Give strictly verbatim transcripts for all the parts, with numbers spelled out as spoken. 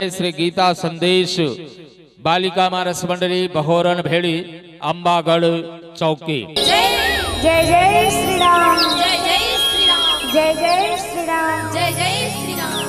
श्री गीता संदेश बालिका मानस मंडली बहोरन भेड़ी अम्बागढ़ चौकी। जय जय श्री राम। जय जय श्री राम। जय जय श्री राम। जय जय श्री राम।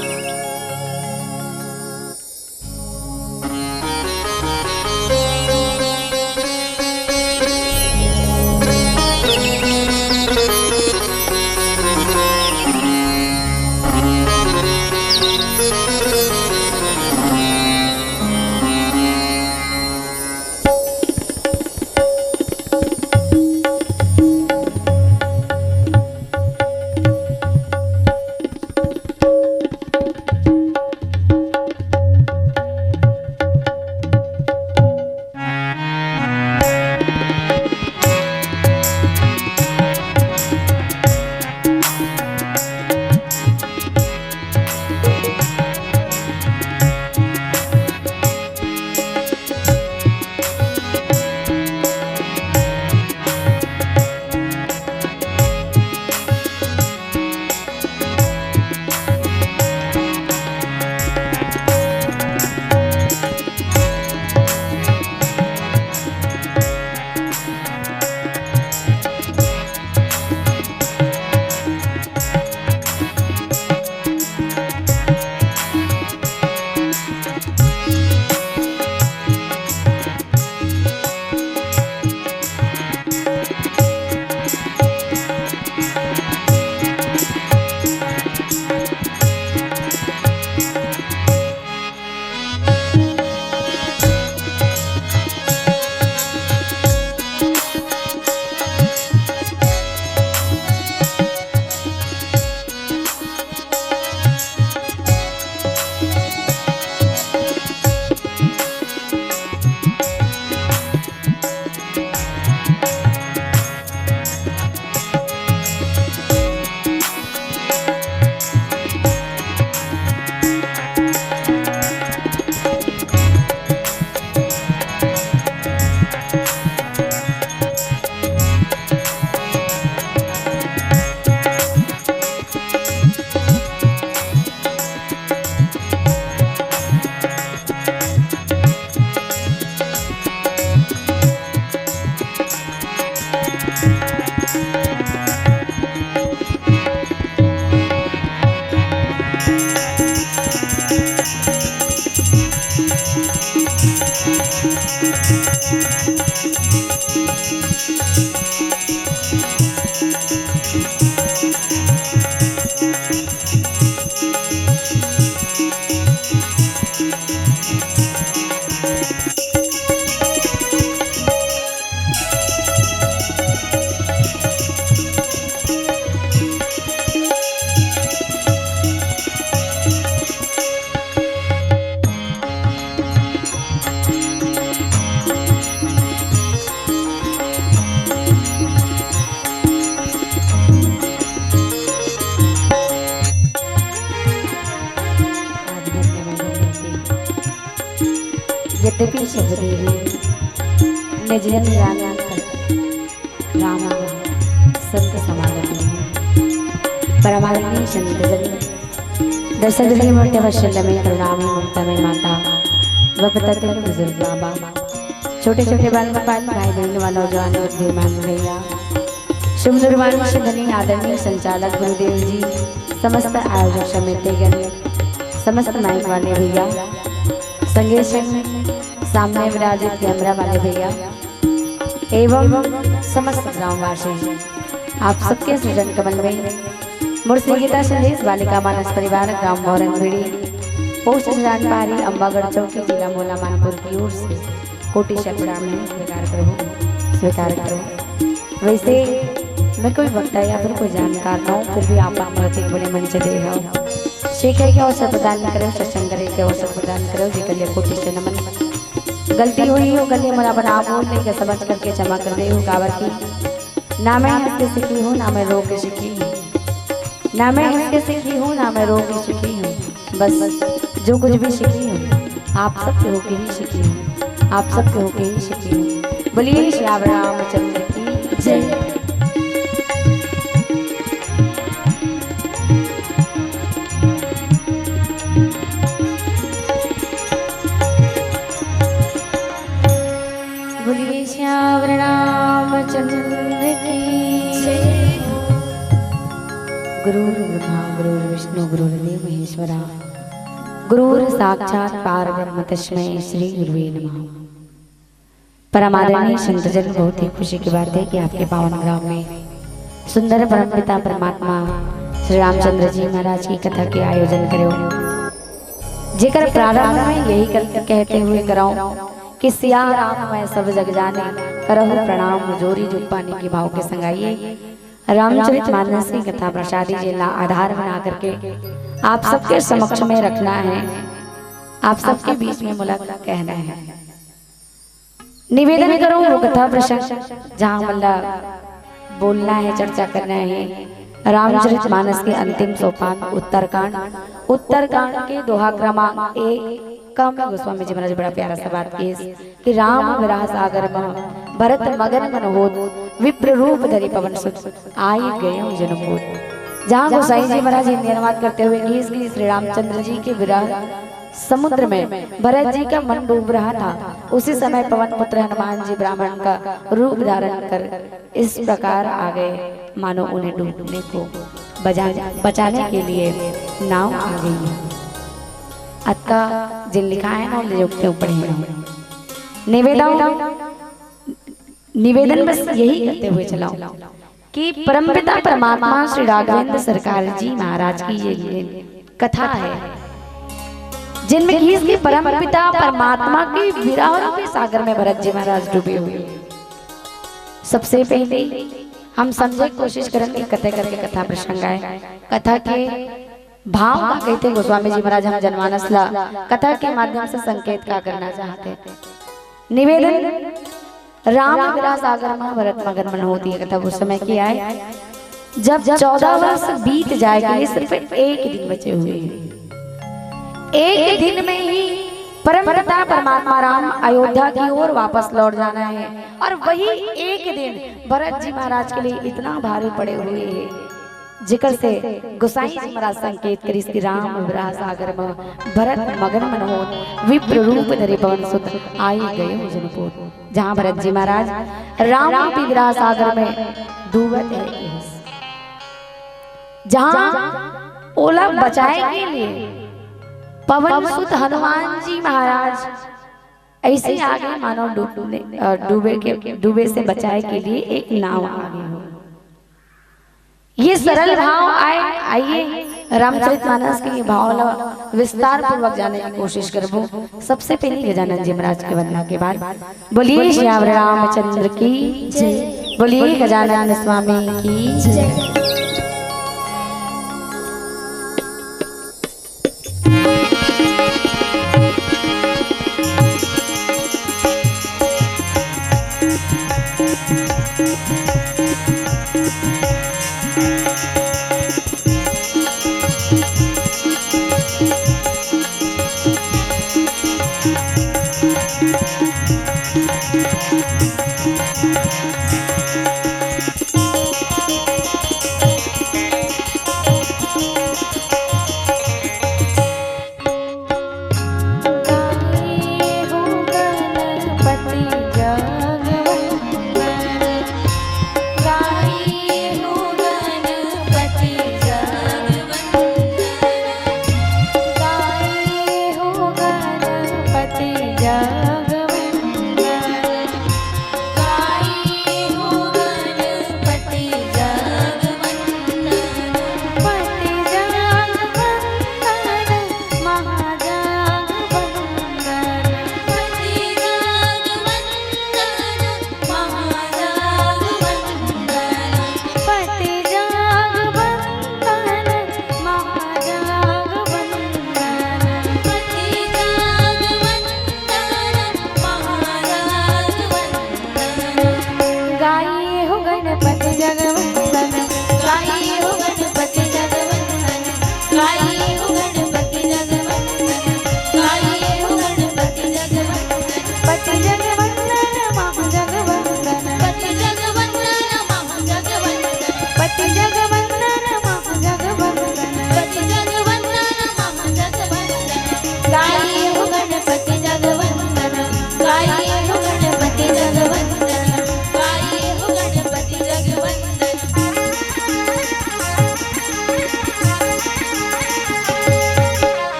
यद्यपि सब देवी निज जन जान राम संत समागम। परमादरणीय संत जन, दर्शन देवी मूर्ति वत्सल्य में करुणा में ममता में माता, वपतक बुजुर्ग बाबा, छोटे छोटे बाल गोपाल, भाई बहन व नौजवान बुद्धिमान भैया, शुभ निर्वाण धनी आदरणीय संचालक गुरुदेव जी, समस्त आयोजक समिति गण, समस्त माइक वाले भैया, संगे संग सामने विराजित कैमरा वाले भैया एवं समस्त ग्रामवासी, आप सबके सृजन कमल में मोर श्री गीता संदेश बालिका मानस परिवार ग्राम भौरन बीड़ी, पोस्ट जान पहाड़ी, अम्बागढ़ चौकी, जिला मोला मानपुर की ओर से कोटि शत प्रणाम स्वीकार करो, स्वीकार करो। वैसे मैं कोई वक्ता या फिर कोई जानकार ना हूँ, फिर भी आप मन प्रति बड़े मंच दे हो। सीखे के अवसर प्रदान करो, सत्संग करे के अवसर प्रदान करो, जेकर लिए कोटि से नमन। गलती हुई हो, गलती मोला बना बोल नहीं के समझ करके क्षमा कर दे हो, काबर की ना मैं हंस के सीखी हूँ, ना मैं रो के सीखी हूँ, ना मैं हंस के सीखी हूँ, ना मैं रो के सीखी हूँ। बस जो कुछ भी सीखी हूँ, आप सबके होके ही सीखी हूँ, आप सबके होके ही सीखी हूँ। बोलिए श्री रामचंद्र की जय। गुरुर्ब्रह्मा गुरुर्विष्णु गुरुर्देव महेश्वरा, गुरुर्साक्षात् परब्रह्म तस्मै श्री गुरुवे नमः। परम आदरणीय संतजन, बहुत ही खुशी की बात है कि आपके पावन ग्राम में सुंदर परमपिता परमात्मा श्री रामचंद्र जी महाराज की कथा के आयोजन करे हो, जेकर प्रारंभ में यही कर, कहते हुए कराऊं कि सिया राम मैं सब जग जाने, करहु प्रणाम जोरी जुग पानी के भाव के संग आइए। रामचरित मानस की कथा प्रसादी जेला आधार बना करके आप सबके समक्ष में रखना है, आप सबके बीच में मुलाकात कहना है। निवेदन करूं वो कथा प्रसंग जहां मतलब बोलना है, चर्चा करना है। रामचरित मानस के अंतिम सोपान उत्तरकांड, उत्तरकांड के दोहा क्रमांक एक का में गोस्वामी जी महाराज बड़ा प्यारा सा बात किस कि राम विरह सागर में भरत मगन मन होत, विप्र रूप धरि पवन सुत आई गए जनम होत। जहाँ गोसाई जी महाराज हिंदी अनुवाद करते हुए किस कि श्री रामचंद्र जी के विरह समुद्र में भरत जी का मन डूब रहा था, उसी समय पवन पुत्र हनुमान जी ब्राह्मण का रूप धारण कर इस प्रकार आ गए, मानो उन्हें डूबने को बजा, बचाने के लिए नाव आ गई है। अतका जिन लिखा है ना, ले जो क्यों पढ़े हैं। निवेदन, निवेदन बस यही करते हुए चलाओ कि परमपिता परमात्मा श्री राघवेंद्र सरकार जी महाराज की ये कथा है, जिनमें किस के परमपिता परमात्मा के विरह रूपी सागर में भरत जी महाराज डूबे हुए हैं। सबसे पहले हम समझे कोशिश करन कि कथे करके कथा प्रसंग आए, कथा के भाव का कहते गोस्वामी जी महाराज हम जनमानस ला कथा के माध्यम से संकेत का करना चाहते हैं। निवेदन, राम विरह सागर में भरत मगन मन होती है कथा उस समय की आए, जब चौदह वर्ष बीत जाएंगे, सिर्फ एक दिन बचे हुए हैं। एक दिन में ही परमपिता परमात्मा राम अयोध्या की ओर वापस लौट जाना है और वही एक दिन भरत जी महाराज के लिए इतना भारी पड़े हुए है, जिकर से गोसाई जी महाराज संकेत करिस कि राम विरह सागर में भरत मगन मन होत, विप्र रूप धरे पवन सुत आई गए जनपोत। जहाँ भरत जी महाराज राम विरह सागर में डूबत है, जहाँ ओला बचाए के लिए पवन सुत हनुमान जी महाराज ऐसे ही आगे मानो डूबने, अ, डूबे के, डूबे से बचाए के लिए एक नाव आगे हो। ये सरल भाव आए, आइए रामचरित मानस के ये भाव ला विस्तार पूर्वक जाने की कोशिश करबो। सबसे पहले गजानन जी महाराज के वंदना के बाद बोलिए श्री रामचंद्र की जय, बोलिए गजानन स्वामी की जय।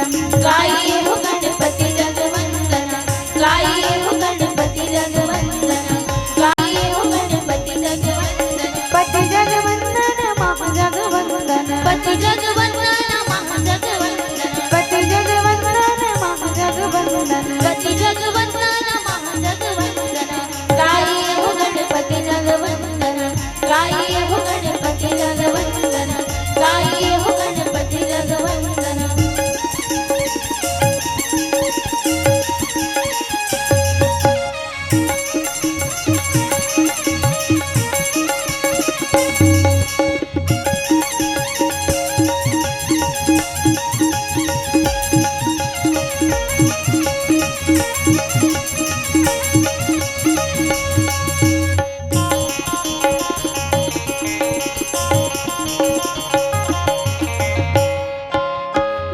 गाइए हो गणपति जगवंदना, गाइए हो गणपति जगवंदना, गाइए हो गणपति जगवंदना। पति जगवंदन महा जगवंदन। पति जगवंदन महा जगवंदन। पति जगवंदन महा जगवंदन। पति जगवंदन महा जगवंदन। गाइए हो गणपति जगवंदन, गाइए हो गणपति जगवंदन, गाइए हो गणपति जगवंदन।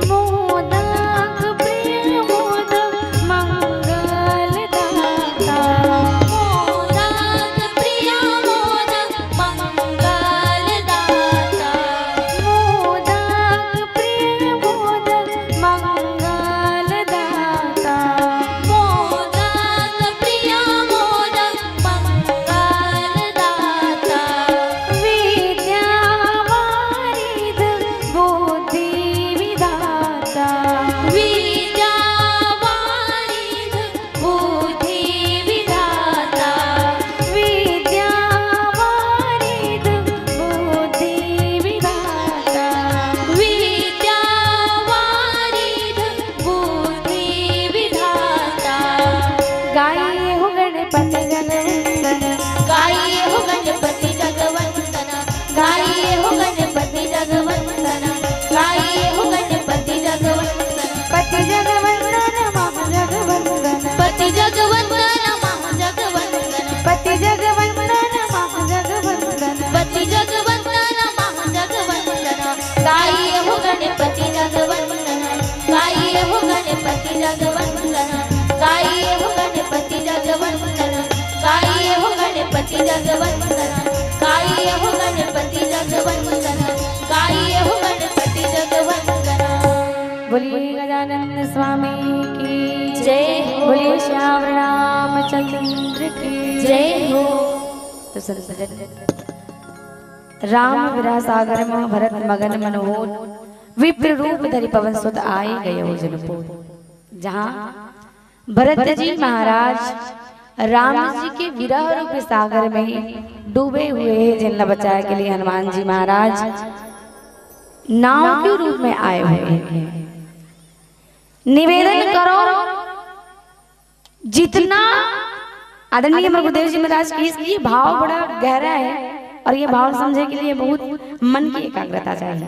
मोदक प्रिय मोदक मंगलदाता। मोदक प्रिय मोदक मंगलदाता। मोदक प्रिय मोदक मंगलदाता। मोदक प्रिय मोदक मंगलदाता। विद्या वारिध बुद्धि विधाता। विद्या वारिध बुद्धि विधाता। विद्या वारिध बुद्धि विधाता। विद्या वारिध बुद्धि विधाता। गाइए हो गणपति जगवंदन। गाइए हो गणपति जगवंदन। गाइए हो गणपति जगवंदन। गाइए हो गणपति जगवंदन। पति जगवंदन महा जगवंदन। पति जगवंदन महा जगवंदन। पति जगवंदन महा जगवंदन। पति जगवंदन महा जगवंदन। गाइए हो गणपति जगवंदन। गाइए हो गणपति जगवंदन। गाइए हो गणपति जगवंदन। गाइए हो गणपति जगवंदन। गाइए हो गणपति जगवंदन। गाइए हो गणपति जगवंदन। बोलिए गजानन स्वामी की जय हो। बोलिए श्याम रामचंद्र की जय हो। तो संत जन, राम विरह सागर में भरत मगन मन होत, विप्र रूप धरि पवन सुत आए गए हो जन पोत। जहाँ भरत जी महाराज राम जी के विरह रूपी सागर में डूबे हुए हैं, जिनला बचाए के लिए हनुमान जी महाराज नाव के रूप में आए हुए हैं। निवेदन करो, जितना आदरणीय हमर गुरुदेव जी महाराज की, ये भाव बड़ा गहरा है और ये भाव समझे के लिए बहुत मन की एकाग्रता चाहिए।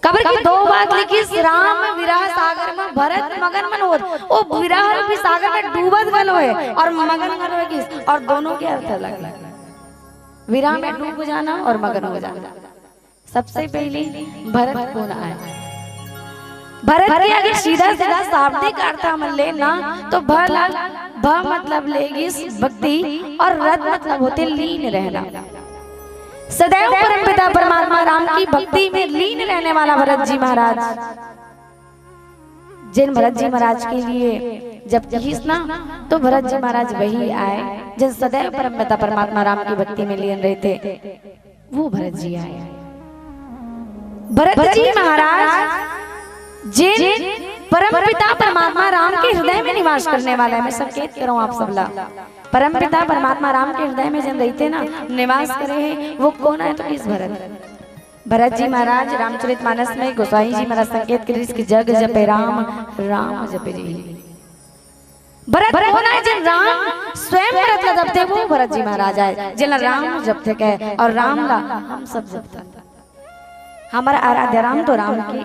काबर कि दो बात लिखिस, राम विरह सागर में भरत मगन मन होत। ओ विरह रूपी सागर में डूबत घलो हे और मगन घलो हे किस, और दोनों के अर्थ अलग अलग। विरह में डूब जाना और मगन हो जाना। सबसे पहले भरत कोन आय? भरत के अगर सीधा सीधा शाब्दिक अर्थ हमन ले ना, तो भ ला, भ मतलब लेगिस भक्ति और रत मतलब होथे लीन रहना। सदैव परमपिता परमात्मा राम की भक्ति में लीन रहने वाला भरत जी महाराज, जिन भरत जी महाराज के लिए जब किहिस ना, तो भरत जी महाराज वही आय, जिन सदैव परमपिता परमात्मा राम की भक्ति में लीन रहते, वो भरत जी आय। भरत जी महाराज जिन परमपिता परमात्मा राम के हृदय में निवास करने वाला हे, मैं संकेत करंव आप सबला, परमपिता परमात्मा राम के हृदय में जिन रहिथे ना, निवास करे हे, वो कोन आय तो किस भरत? भरत जी महाराज रामचरित मानस में गोसाई जी महाराज संकेत करिस कि जग जपे राम, राम जपे जी। भरत कोन आय? जिन राम स्वयं भरत ला जपथे, वो भरत जी महाराज आय, जिन ला राम जपथे कहे, और राम ला हम सब जपथन। हमर आराध्य राम तो राम के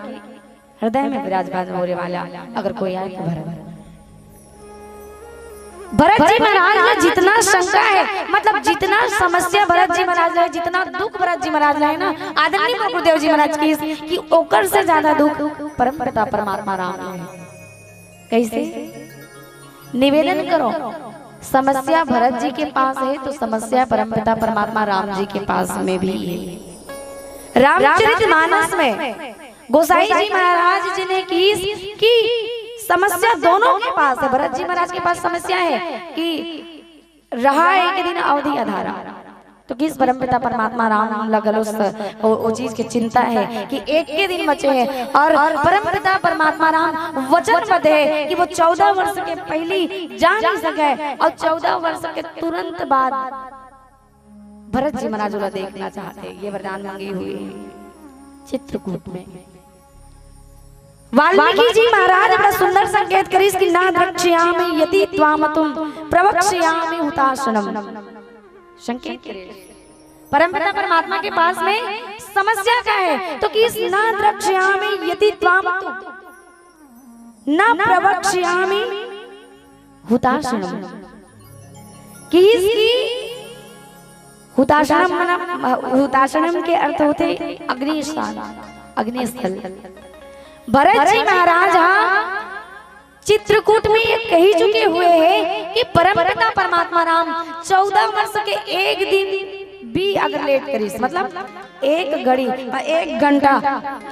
हृदय में विराजमान होने वाला अगर कोई आय तो भरत। भरत जी महाराज ला जितना शंका हे, मतलब जितना समस्या भरत जी महाराज ला हे, जितना दुख भरत जी महाराज ला हे ना, आदरणीय गुरुदेव जी महाराज की, कि ओकर से ज्यादा दुख परमपिता परमात्मा राम ला हे। कैसे? निवेदन करो, समस्या भरत जी के पास हे तो समस्या परमपिता परमात्मा राम जी के पास में भी हे। रामचरित मानस में गोसाई जी महाराज जी ने किहिस कि समस्या दोनों के पास है। भरत जी महाराज के पास समस्या है कि रहा एक दिन अवधी अधारा, तो किहिस परमपिता परमात्मा राम ला घलो स-, ओ, ओ चीज के चिंता है कि एक के दिन बचे है और परमपिता परमात्मा राम वचनबद्ध है कि वो चौदह वर्ष के पहली जा नहीं सके और चौदह वर्ष के तुरंत बाद भरत जी महाराज ओला देखना चाहते हैं। ये वरदान मांगी हुई है चित्रकूट में। वाल्मीकि जी महाराज बड़ा सुंदर संकेत करिस कि "ना द्रक्ष्यामि यदि त्वामहं प्रवक्ष्यामि हुताशनम।" संकेत करिस। परमपिता परमात्मा के पास में समस्या का है, तो किहिस "ना द्रक्ष्यामि यदि त्वामहं न प्रवक्ष्यामि हुताशनम।" किहिस कि हुताशनम, हुताशनम के अर्थ होथे अग्नि स्थान, अग्नि स्थल। भरत जी महाराज हा चित्रकूट में ये कही चुके हुए हैं कि परमपिता परमात्मा राम चौदह वर्ष के एक दिन भी अगर लेट करिस, मतलब एक घड़ी, एक घंटा,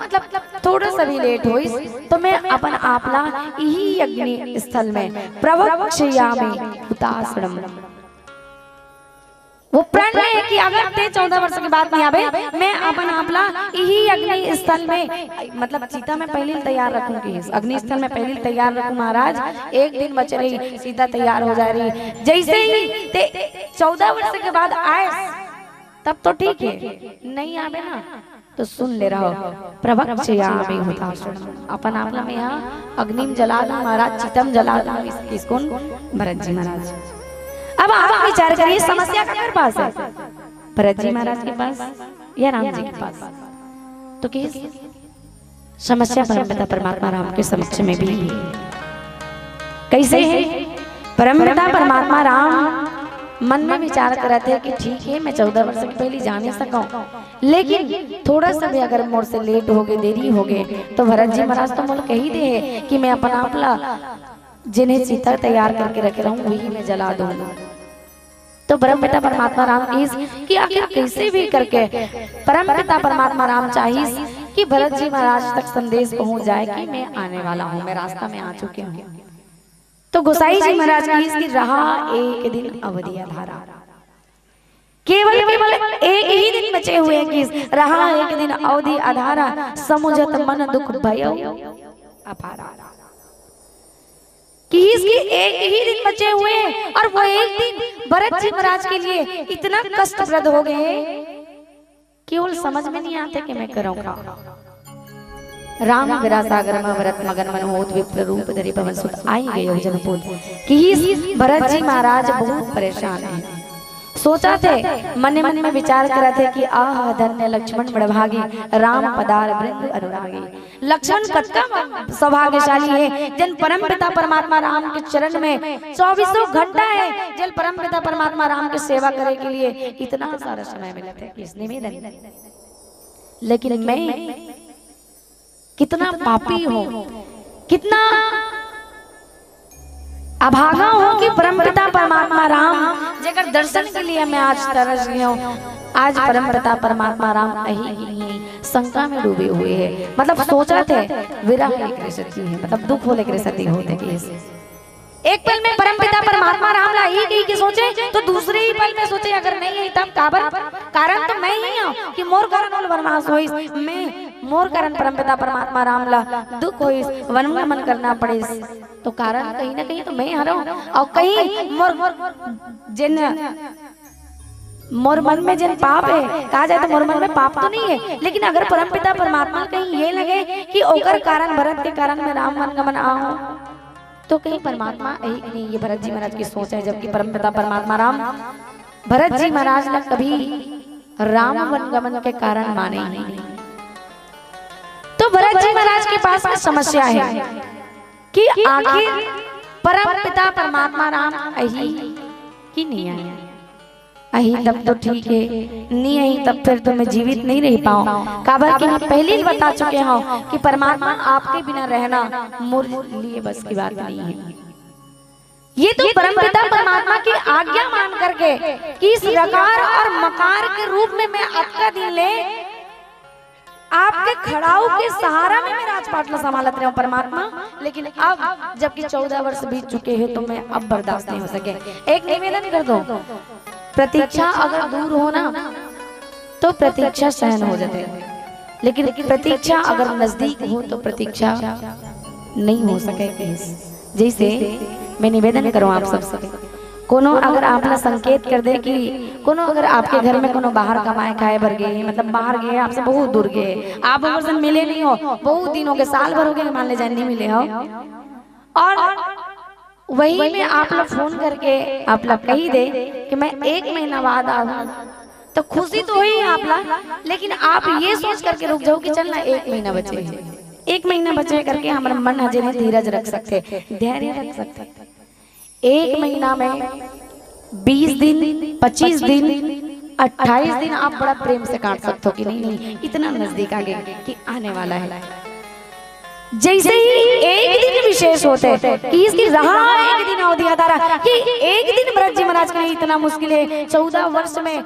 मतलब थोड़ा सा भी लेट होइस, तो मैं अपन आप ला इही अग्नि स्थल में प्रवक्ष्यामि हुताशनम। वो प्रण में है कि अगर ते चौदह वर्ष के बाद नहीं आबे, मैं अपन आप ला इही अग्नि स्थल में, मतलब चिता में पहली तैयार रखूंगी, अग्नि स्थल में पहली तैयार रखूं महाराज। एक दिन बच रही, सीता तैयार हो जा रही। जैसे ही ते चौदह वर्ष के बाद आए, तब तो ठीक है, नहीं आबे ना, तो सुन ले रहो, प्रवक्ष्यामि हुताशनम। अपन आप ला मैं यहाँ अग्नि में जला दूं महाराज, चिता में जला दूं, इस, इसको भरत जी महाराज। अब आप विचार करिए, समस्या का मेरे पास है, भरत जी महाराज के पास या राम जी के पास? तो किस समस्या परमपिता परमात्मा राम के समक्ष में भी है। कैसे है? परमपिता परमात्मा राम मन में विचार करत है कि ठीक है, मैं चौदह वर्ष के पहले जा नहीं सकूं, लेकिन थोड़ा सा भी अगर मोर से लेट हो गए, देरी हो गए, तो भरत जी महाराज तो मोला कही दे है कि मैं अपन आप ला जिन्हें चिता तैयार करके रखे रहूं, वही मैं जला दूंगा। तो परमपिता परमात्मा राम इस कि आखिर कैसे भी करके परमपिता परमात्मा राम चाहिस कि भरत जी महाराज तक संदेश पहुंच जाए कि मैं आने वाला हूं, मैं रास्ता में आ चुके हूं। तो गोसाई जी महाराज किहिस कि रहा एक दिन अवधी अधारा। केवल, केवल एक ही दिन बचे हुए हैं कि रहा एक दिन अवधी अधारा, समुझत मन दुख भय अपारा। किहिस कि एक ही दिन बचे हुए हैं और वो एक दिन भरत जी महाराज के लिए इतना कष्टप्रद हो गए कि वो समझ में नहीं आते कि मैं करूं का। राम विरह सागर में भरत मगन मन होत, विप्र रूप धरि पवन सुत आइ गए जनपुर। किहिस भरत जी महाराज बहुत परेशान है। सोचथे, मने मन में विचार करथे कि आह, धन्य लक्ष्मण बड़भागी, राम पधार वृंद अनुरागी। लक्ष्मण कतका सौभाग्यशाली है, जेन परमपिता परमात्मा राम के चरण में चौबीसों घंटा है, जेन परमपिता परमात्मा राम के सेवा करे के लिए इतना सारा समय मिलथे, किसने भी नहीं। लेकिन मैं कितना पापी हूं, कितना अभागा हूं कि परमपिता परमात्मा राम, जेकर दर्शन के लिए मैं आज तरस गया हूं, आज परमपिता परमात्मा राम अही की नहीं, शंका में डूबे हुए हैं। मतलब सोचथे, विरह लेकर सती है, मतलब दुख हो लेकर सती होते कि ऐसे। एक पल में परमपिता परमात्मा राम ला ही कही के सोचे, तो दूसरे ही पल में सोचे, अगर नहीं है तब काबर? कारण तो मैं ही हूं कि मोर कारण ओला वनवास होइस, मैं, मोर कारण परमपिता परमात्मा राम ला दुख होइस, वन गमन करना पड़िस। तो कारण कहीं ना कहीं तो मैं हरंव, और कहीं मोर, मोर जेन मोर मन में जेन पाप है, कहा जाए तो मोर मन में पाप तो नहीं है, लेकिन अगर परमपिता परमात्मा कहीं ये लगे कि ओकर कारण, भरत के कारण मैं राम वन गमन आहूं, तो कहीं परमात्मा यही नहीं, ये भरत जी महाराज की सोच है, जबकि परमपिता परमात्मा राम भरत जी महाराज ने कभी राम वन गमन के कारण माने ही नहीं। तो भरत जी महाराज के पास में समस्या है कि आखिर परमपिता परमात्मा राम अही कि नहीं आए। अही तब तो ठीक है, नहीं अही तब फिर तो मैं जीवित नहीं रह पाऊं। काबर कि मैं पहले ही बता चुके हूं कि परमात्मा आपके बिना रहना मोर लिए बस की बात नहीं है। ये तो परमपिता परमात्मा की आज्ञा मान करके कि इस रकार और मकार के रूप में मैं अतका दिन ले आपके खड़ाऊ के सहारा में मैं राजपाट ला संभालत रहे हूँ परमात्मा, लेकिन अब जबकि चौदह वर्ष बीत चुके हैं तो मैं अब बर्दाश्त नहीं हो सके। एक निवेदन कर दो, प्रतीक्षा अगर दूर हो ना तो प्रतीक्षा सहन हो जाते, लेकिन प्रतीक्षा अगर नजदीक हो तो प्रतीक्षा नहीं हो सके। जैसे मैं निवेदन करूँ आप सबसे, कोनो अगर आप ला संकेत कर दे कि कोनो अगर आपके घर में कोनो बाहर कमाए खाए बर गए, मतलब बाहर गए, आपसे बहुत दूर गए, आप ओकर से मिले नहीं हो, बहुत दिन हो गए, साल भर हो गए, मान ले जाए नहीं मिले हो, और वही में आप ला फोन करके आप ला कही दे कि मैं एक महीना बाद आऊँ, तो खुशी तो होही आप ला, लेकिन आप ये सोच करके रुक जाओ कि चल ना, एक महीना बचे है, एक महीना बचे करके हमारा मन हजे ने धीरज रख सकते, धैर्य रख सकते। एक महीना में बीस दिन, पच्चीस दिन, अट्ठाईस दिन आप बड़ा प्रेम से काट सकते हो कि नहीं, नहीं, इतना नजदीक आ गए कि आने वाला है। जैसे ही एक दिन विशेष होते कि इसकी रहा एक दिन अवधि आता रहा कि एक दिन भरत जी महाराज के लिए इतना मुश्किल है, चौदह वर्ष में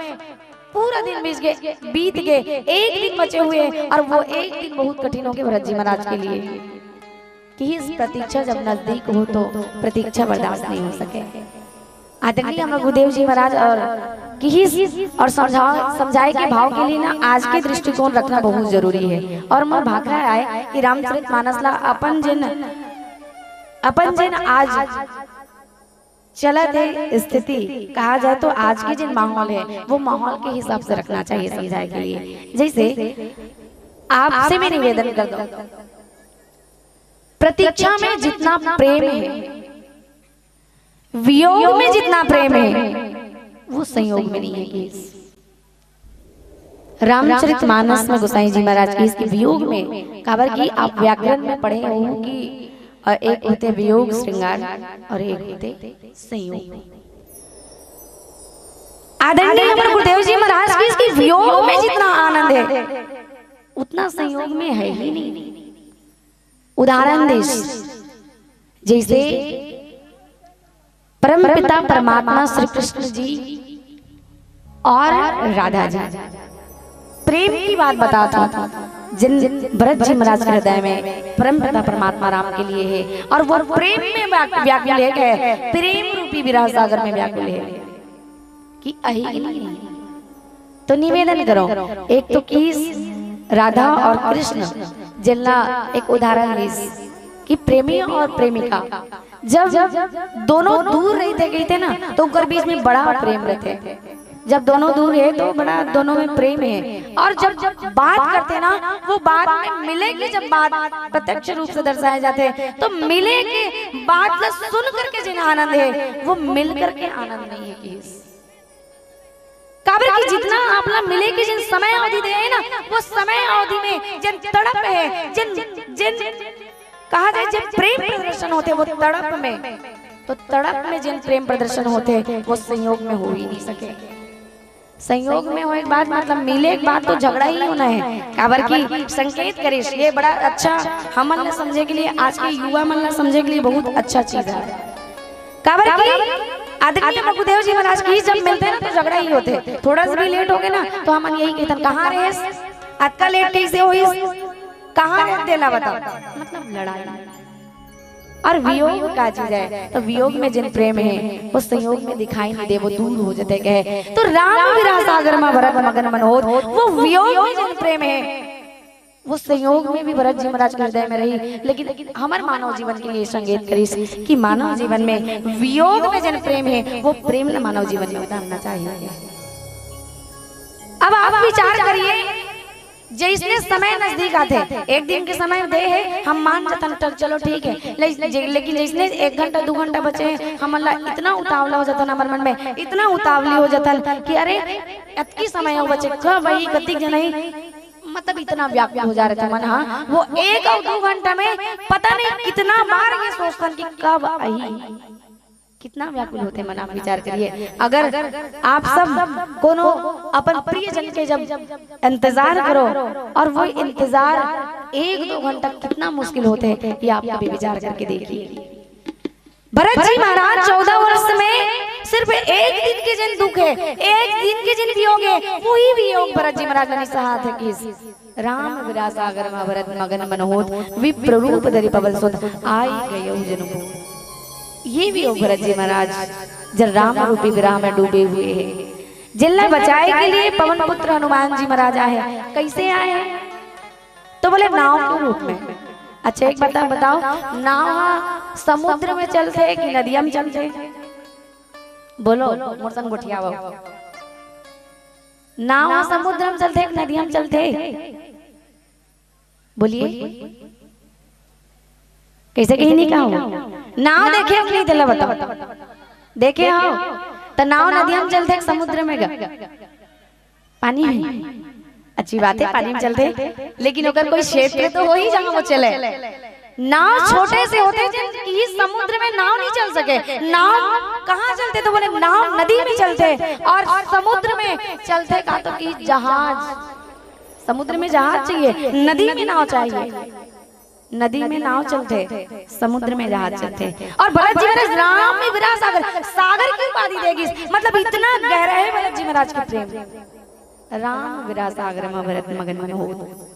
पूरा दिन बीत गए, बीत गए, एक दिन बचे हुए हैं और वो एक दिन बहुत कठिन हो गए भरत जी महाराज के लिए। कि इस प्रतीक्षा जब नजदीक हो तो प्रतीक्षा बर्दाश्त नहीं हो सके। आदरणीय हमारे गुरुदेव जी महाराज और किहिस और समझा, समझाए के भाव के लिए ना आज के दृष्टिकोण रखना बहुत जरूरी है। और मोर भाखरा आए कि रामचरित मानस ला अपन जिन, अपन जिन आज चलत हे स्थिति कहा जाए तो आज के जिन माहौल है वो माहौल के हिसाब से रखना चाहिए समझाए के लिए। जैसे आपसे मैं निवेदन कर दो, प्रतीक्षा में जितना प्रेम है, वियोग में जितना प्रेम है, वो संयोग में नहीं है। रामचरित मानस में गोसाई जी महाराज किहिस कि वियोग में, काबर कि आप व्याकरण में पढ़े हो कि अ, एक होते वियोग श्रृंगार और एक होते संयोग। आदरणीय हमारे गुरुदेव जी महाराज किहिस कि वियोग में जितना आनंद है उतना संयोग में है ही नहीं। उदाहरण देस, जैसे परम पिता परमात्मा श्री कृष्ण जी और राधा जी प्रेम की बात बता था, जिन भरत जी महाराज के हृदय में परम पिता परमात्मा राम के लिए है और वो प्रेम में व्या-, व्याकुल है, क्या है? प्रेम रूपी विरह सागर में व्याकुल है कि अही कि नहीं। तो निवेदन करो, एक तो किहिस राधा और कृष्ण, जेला एक उदाहरण दिस कि प्रेमी और प्रेमिका जब दोनों दूर रहिथे कहिथे ना, तो उनकर बीच में बड़ा प्रेम रहिथे। जब दोनों दूर है तो बड़ा दोनों में प्रेम है, और जब बात करथे ना, वो बात में मिले के जब बात प्रत्यक्ष रूप से दर्शाए जाथे, तो मिले के बात ला सुन करके जिन आनंद है, वो मिल करके आनंद नहीं है किहिस। काबर कि जितना आप ला मिले के जिन समय अवधि दे है ना, वो समय अवधि में जिन तड़प है, जिन, जिन कहा जाए, जिन प्रेम प्रदर्शन होथे वो तड़प में, तो तड़प में जिन प्रेम प्रदर्शन होथे वो संयोग में हो ही नहीं सके। संयोग में होए के बाद, मतलब मिले के बाद तो झगड़ा ही होना है, काबर कि संकेत करिस, ये बड़ा अच्छा हमन ला समझे के लिए, आज के युवा मन ला समझे के लिए बहुत अच्छा चीज है। काबर कि आदरणीय गुरुदेव जी महाराज की जब मिलथे ना तो झगड़ा ही होथे, थोड़ा सा भी लेट हो गए ना तो हमन यही कहथन, "कहाँ रहेस? अतका लेट कैसे होइस? कहाँ रहे तेला बता?" मतलब लड़ाई। और वियोग का चीज है, तो वियोग में जिन प्रेम है वो संयोग में दिखाई नहीं दे, वो दूर हो जाथे कहे। तो राम विरह सागर में भरत मगन मन होत, वो वियोग में जिन प्रेम है वो संयोग में भी भरत जी महाराज के हृदय में रही, लेकिन हमर मानव जीवन के लिए संकेत करिस कि मानव जीवन में वियोग में जिन प्रेम है वो प्रेम न मानव जीवन में उतारना चाहिए। अब आप विचार करिए, जैसने समय नजदीक आथे, एक दिन के समय दे है, हम मान जाथन, "चल, चलो ठीक है।" ले-, जे-, लेकिन जैसने एक घंटा, दू घंटा बचे हैं, हमन ला इतना उतावला हो जाथन, हमर मन में इतना उतावली हो जाथन कि अरे, अतकी समय हो बचे, कब वही, कतिक जनही, मतलब इतना व्याकुल हो जा रहे थे मन। हाँ, वो एक और दू घंटा में पता नहीं कितना बार ये सोचथन कि कब आई, कितना व्याकुल होथे मन। आप विचार करिए, अगर आप सब कोनो अपन प्रियजन के जब इंतजार करो और वो इंतजार एक दो घंटा कितना मुश्किल होथे, ये आप कभी विचार करके देखिए। भरत जी महाराज चौदह वर्ष में सिर्फ एक दिन के जेन दुख हे, एक दिन के जेन वियोग हे, वही वियोग भरत जी महाराज ला नइ सहात हे किस। राम विरह सागर मा भरत मगन मन होत, विप्र रूप धरि पवन सुत, आइ गयउ जनु गोद। ये वियोग भरत जी महाराज जब राम रूपी विरह में डूबे हुए हैं, जेला बचाए के लिए पवन पुत्र हनुमान जी महाराज आए हैं। कैसे आए हैं? तो बोले नाव के रूप में। अच्छा, एक बात बताओ, नाव हा समुद्र में चलथे कि नदिया में चलथे? बोलो, मोर संग गोठियावव। नाव हा समुद्र में चलथे कि नदिया में चलथे? बोलिए, कैसे कहीं नहीं कहा? नाव देखे हो कि नहीं, तेला बताओ। देखे हो? तो नाव नदिया में चलथे कि समुद्र में गा? पानी में। अच्छी बात है, पानी में चलथे, लेकिन ओकर कोई क्षेत्र तो होही जहां वो चले। नाव छोटे से होथे जेन कि समुद्र में नाव नहीं चल सके। नाव कहाँ चलथे? तो बोले नाव नदी में चलथे। और समुद्र में चलथे का? तो कि जहाज, समुद्र में जहाज चाहिए, नदी में नाव चाहिए। नदी में नाव चलथे, समुद्र में जहाज चलथे। और भरत जी महाराज राम में विरह सागर, सागर की उपाधि दे गिस, मतलब इतना गहरा है भरत जी महाराज के प्रेम। राम विरह सागर मा भरत मगन मन होत।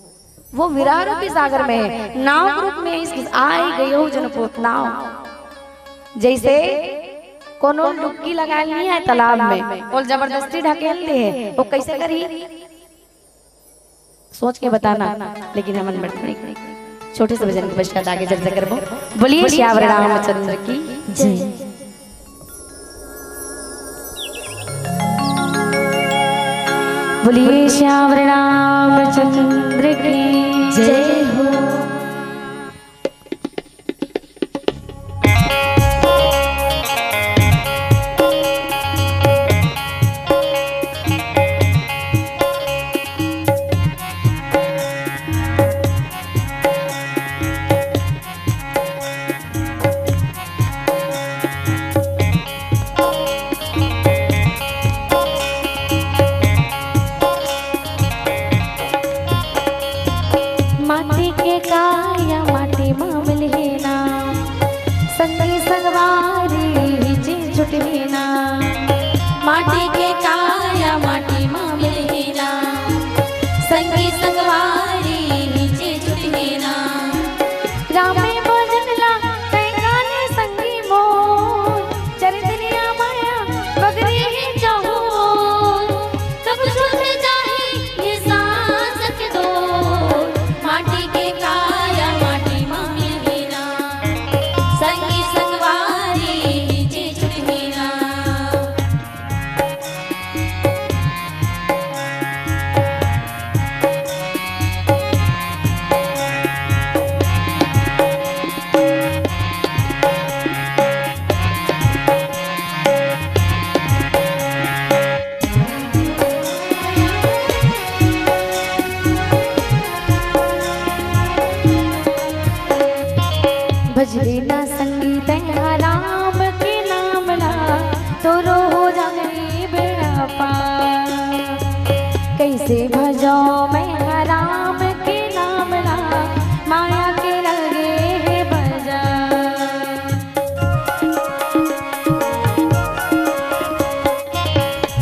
वो विरह रूपी सागर में नाव के रूप में इस आइ गयउ जनु गोद नाव। जैसे कोनो डुबकी लगाए नहीं है तालाब में, ओला जबरदस्ती ढकेल दे है, वो कैसे करही? सोच के बताना। लेकिन हमन बढ़ते छोटे से भजन के पश्चात आगे चर्चा करबो। बोलिए सियावर रामचंद्र की जय। बोलिए सियावर रामचंद्र की जय हो। माटी के काया माटी मा मिलही ना, संगी संगवारी हिचे छुटही ना। माटी के काया माटी मा मिलही ना, संगी संगवारी हिचे छुटही ना। रामे भजन ला तैं गाने संगी मोर, चरित्रिया माया बगरी ही चाहूर। कब छूट जाही ये सांस के डोर, माटी के काया माटी मा मिलही ना, संगी संगवारी हिचे छुटही ना। भजले ना संगी तैं हा राम के नाम ला, तोरो हो जाही बेड़ा पार। कैसे भजों मैं हा राम के नाम ला, माया के लगे हे बजार।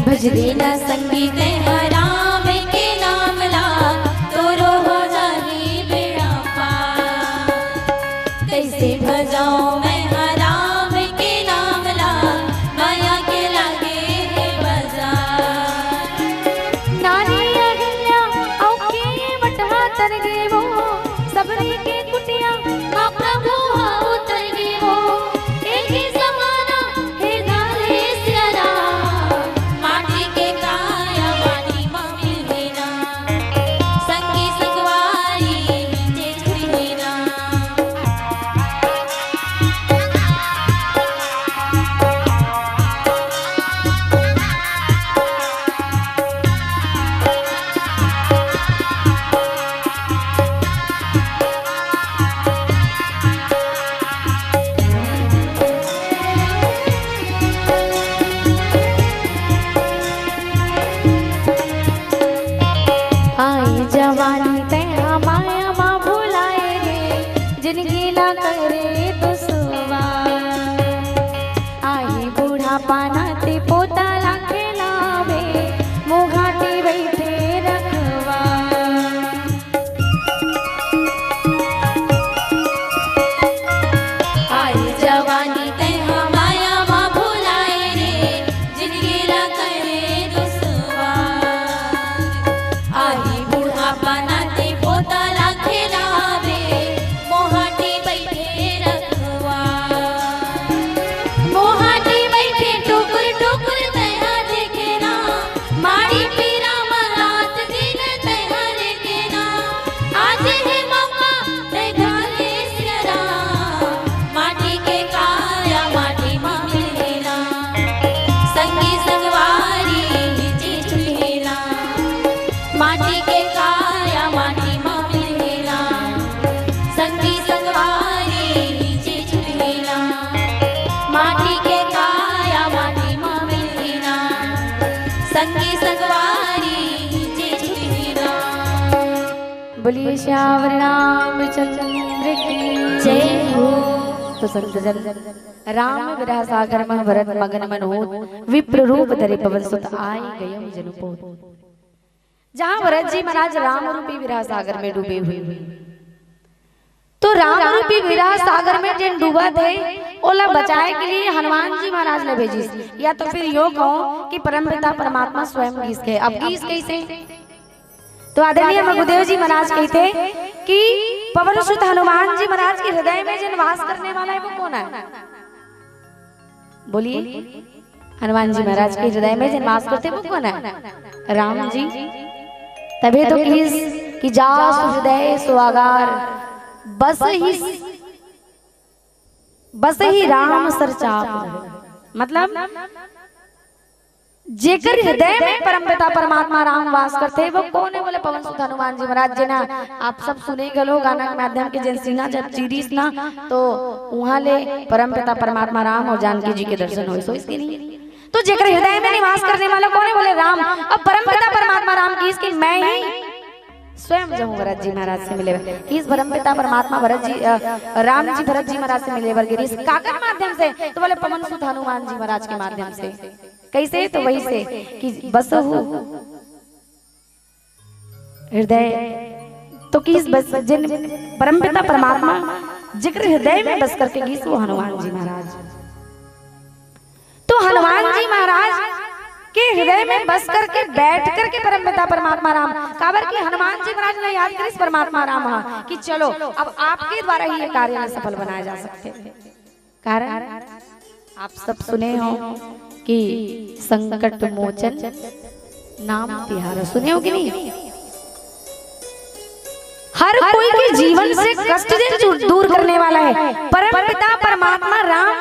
भजले ना संगी तैं हा राम के नाम ला, तोरो हो जाही बेड़ा पार। कैसे भजों मैं हा राम के नाम ला, माया के लगे हे बजार। नारी अहिल्या अउ के बटहा तर गे वो, सबरी के कुटिया मा प्रभु हा उतर गे वो। एक ही जमाना हे धारे सिया राम, माटी के काया माटी बोलिए सियावर रामचंद्र की जय हो। तो संत जन, राम विरह सागर में भरत मगन मन होत, विप्र रूप धरे पवन सुत आए गए जनु पोत। जहाँ भरत जी महाराज राम रूपी विरह सागर में डूबे हुए हैं, तो राम रूपी विरह सागर में जिन डूबा थे, ओला बचाए के लिए हनुमान जी महाराज ने भेजिस, या तो फिर यो कहो कि परमपिता परमात्मा स्वयं गीस के। अब गीस कैसे? तो आदरणीय मगुदेव जी महाराज कहते कि पवन सुत हनुमान जी महाराज के हृदय में जिन वास करने वाला है, वो कौन है? बोलिए, हनुमान जी महाराज के हृदय में जिन वास करते, वो कौन है? राम जी। तभी तो किस कि जास हृदय सुआगार, बस ही, बस ही राम सर चाप। मतलब, जेकर हृदय में परमपिता परमात्मा राम वास करते, वो कौन है? बोले, पवन सुत हनुमान जी महाराज जी ना। आप सब सुने गलो गाना के माध्यम के, जेन सीना जब चीरिस ना, तो उहाँ ले परमपिता परमात्मा राम और जानकी जी के दर्शन होइस, होइस कि नहीं? तो जेकर हृदय में निवास करने वाला कौन है? बोले, राम। अब परमपिता परमात्मा राम किस कि मैं ही स्वयं जाऊं भरत जी महाराज से मिले बर। किस परमपिता परमात्मा भरत जी, अ, राम जी भरत जी महाराज से मिले बर गिरिस। काकर माध्यम से? तो बोले, पवन सुत हनुमान जी महाराज के माध्यम से। कैसे? तो वही से कि बसहु हृदय, तो किस बस जिन परमपिता परमात्मा जेकर हृदय में बस करके गीस, वो हनुमान जी महाराज। तो हनुमान जी महाराज के हृदय में बस करके, बैठ करके परमपिता परमात्मा राम, काबर कि हनुमान जी महाराज ने याद करिस परमात्मा राम हा कि चलो, अब आपके द्वारा ही ये कार्य ला सफल बनाया जा सकते। कारण आप सब सुने हो कि संकट मोचन नाम तिहारा, सुने हो कि नहीं? हर कोई के जीवन से कष्ट जिन चू-, दूर करने वाला है परमपिता परमात्मा राम,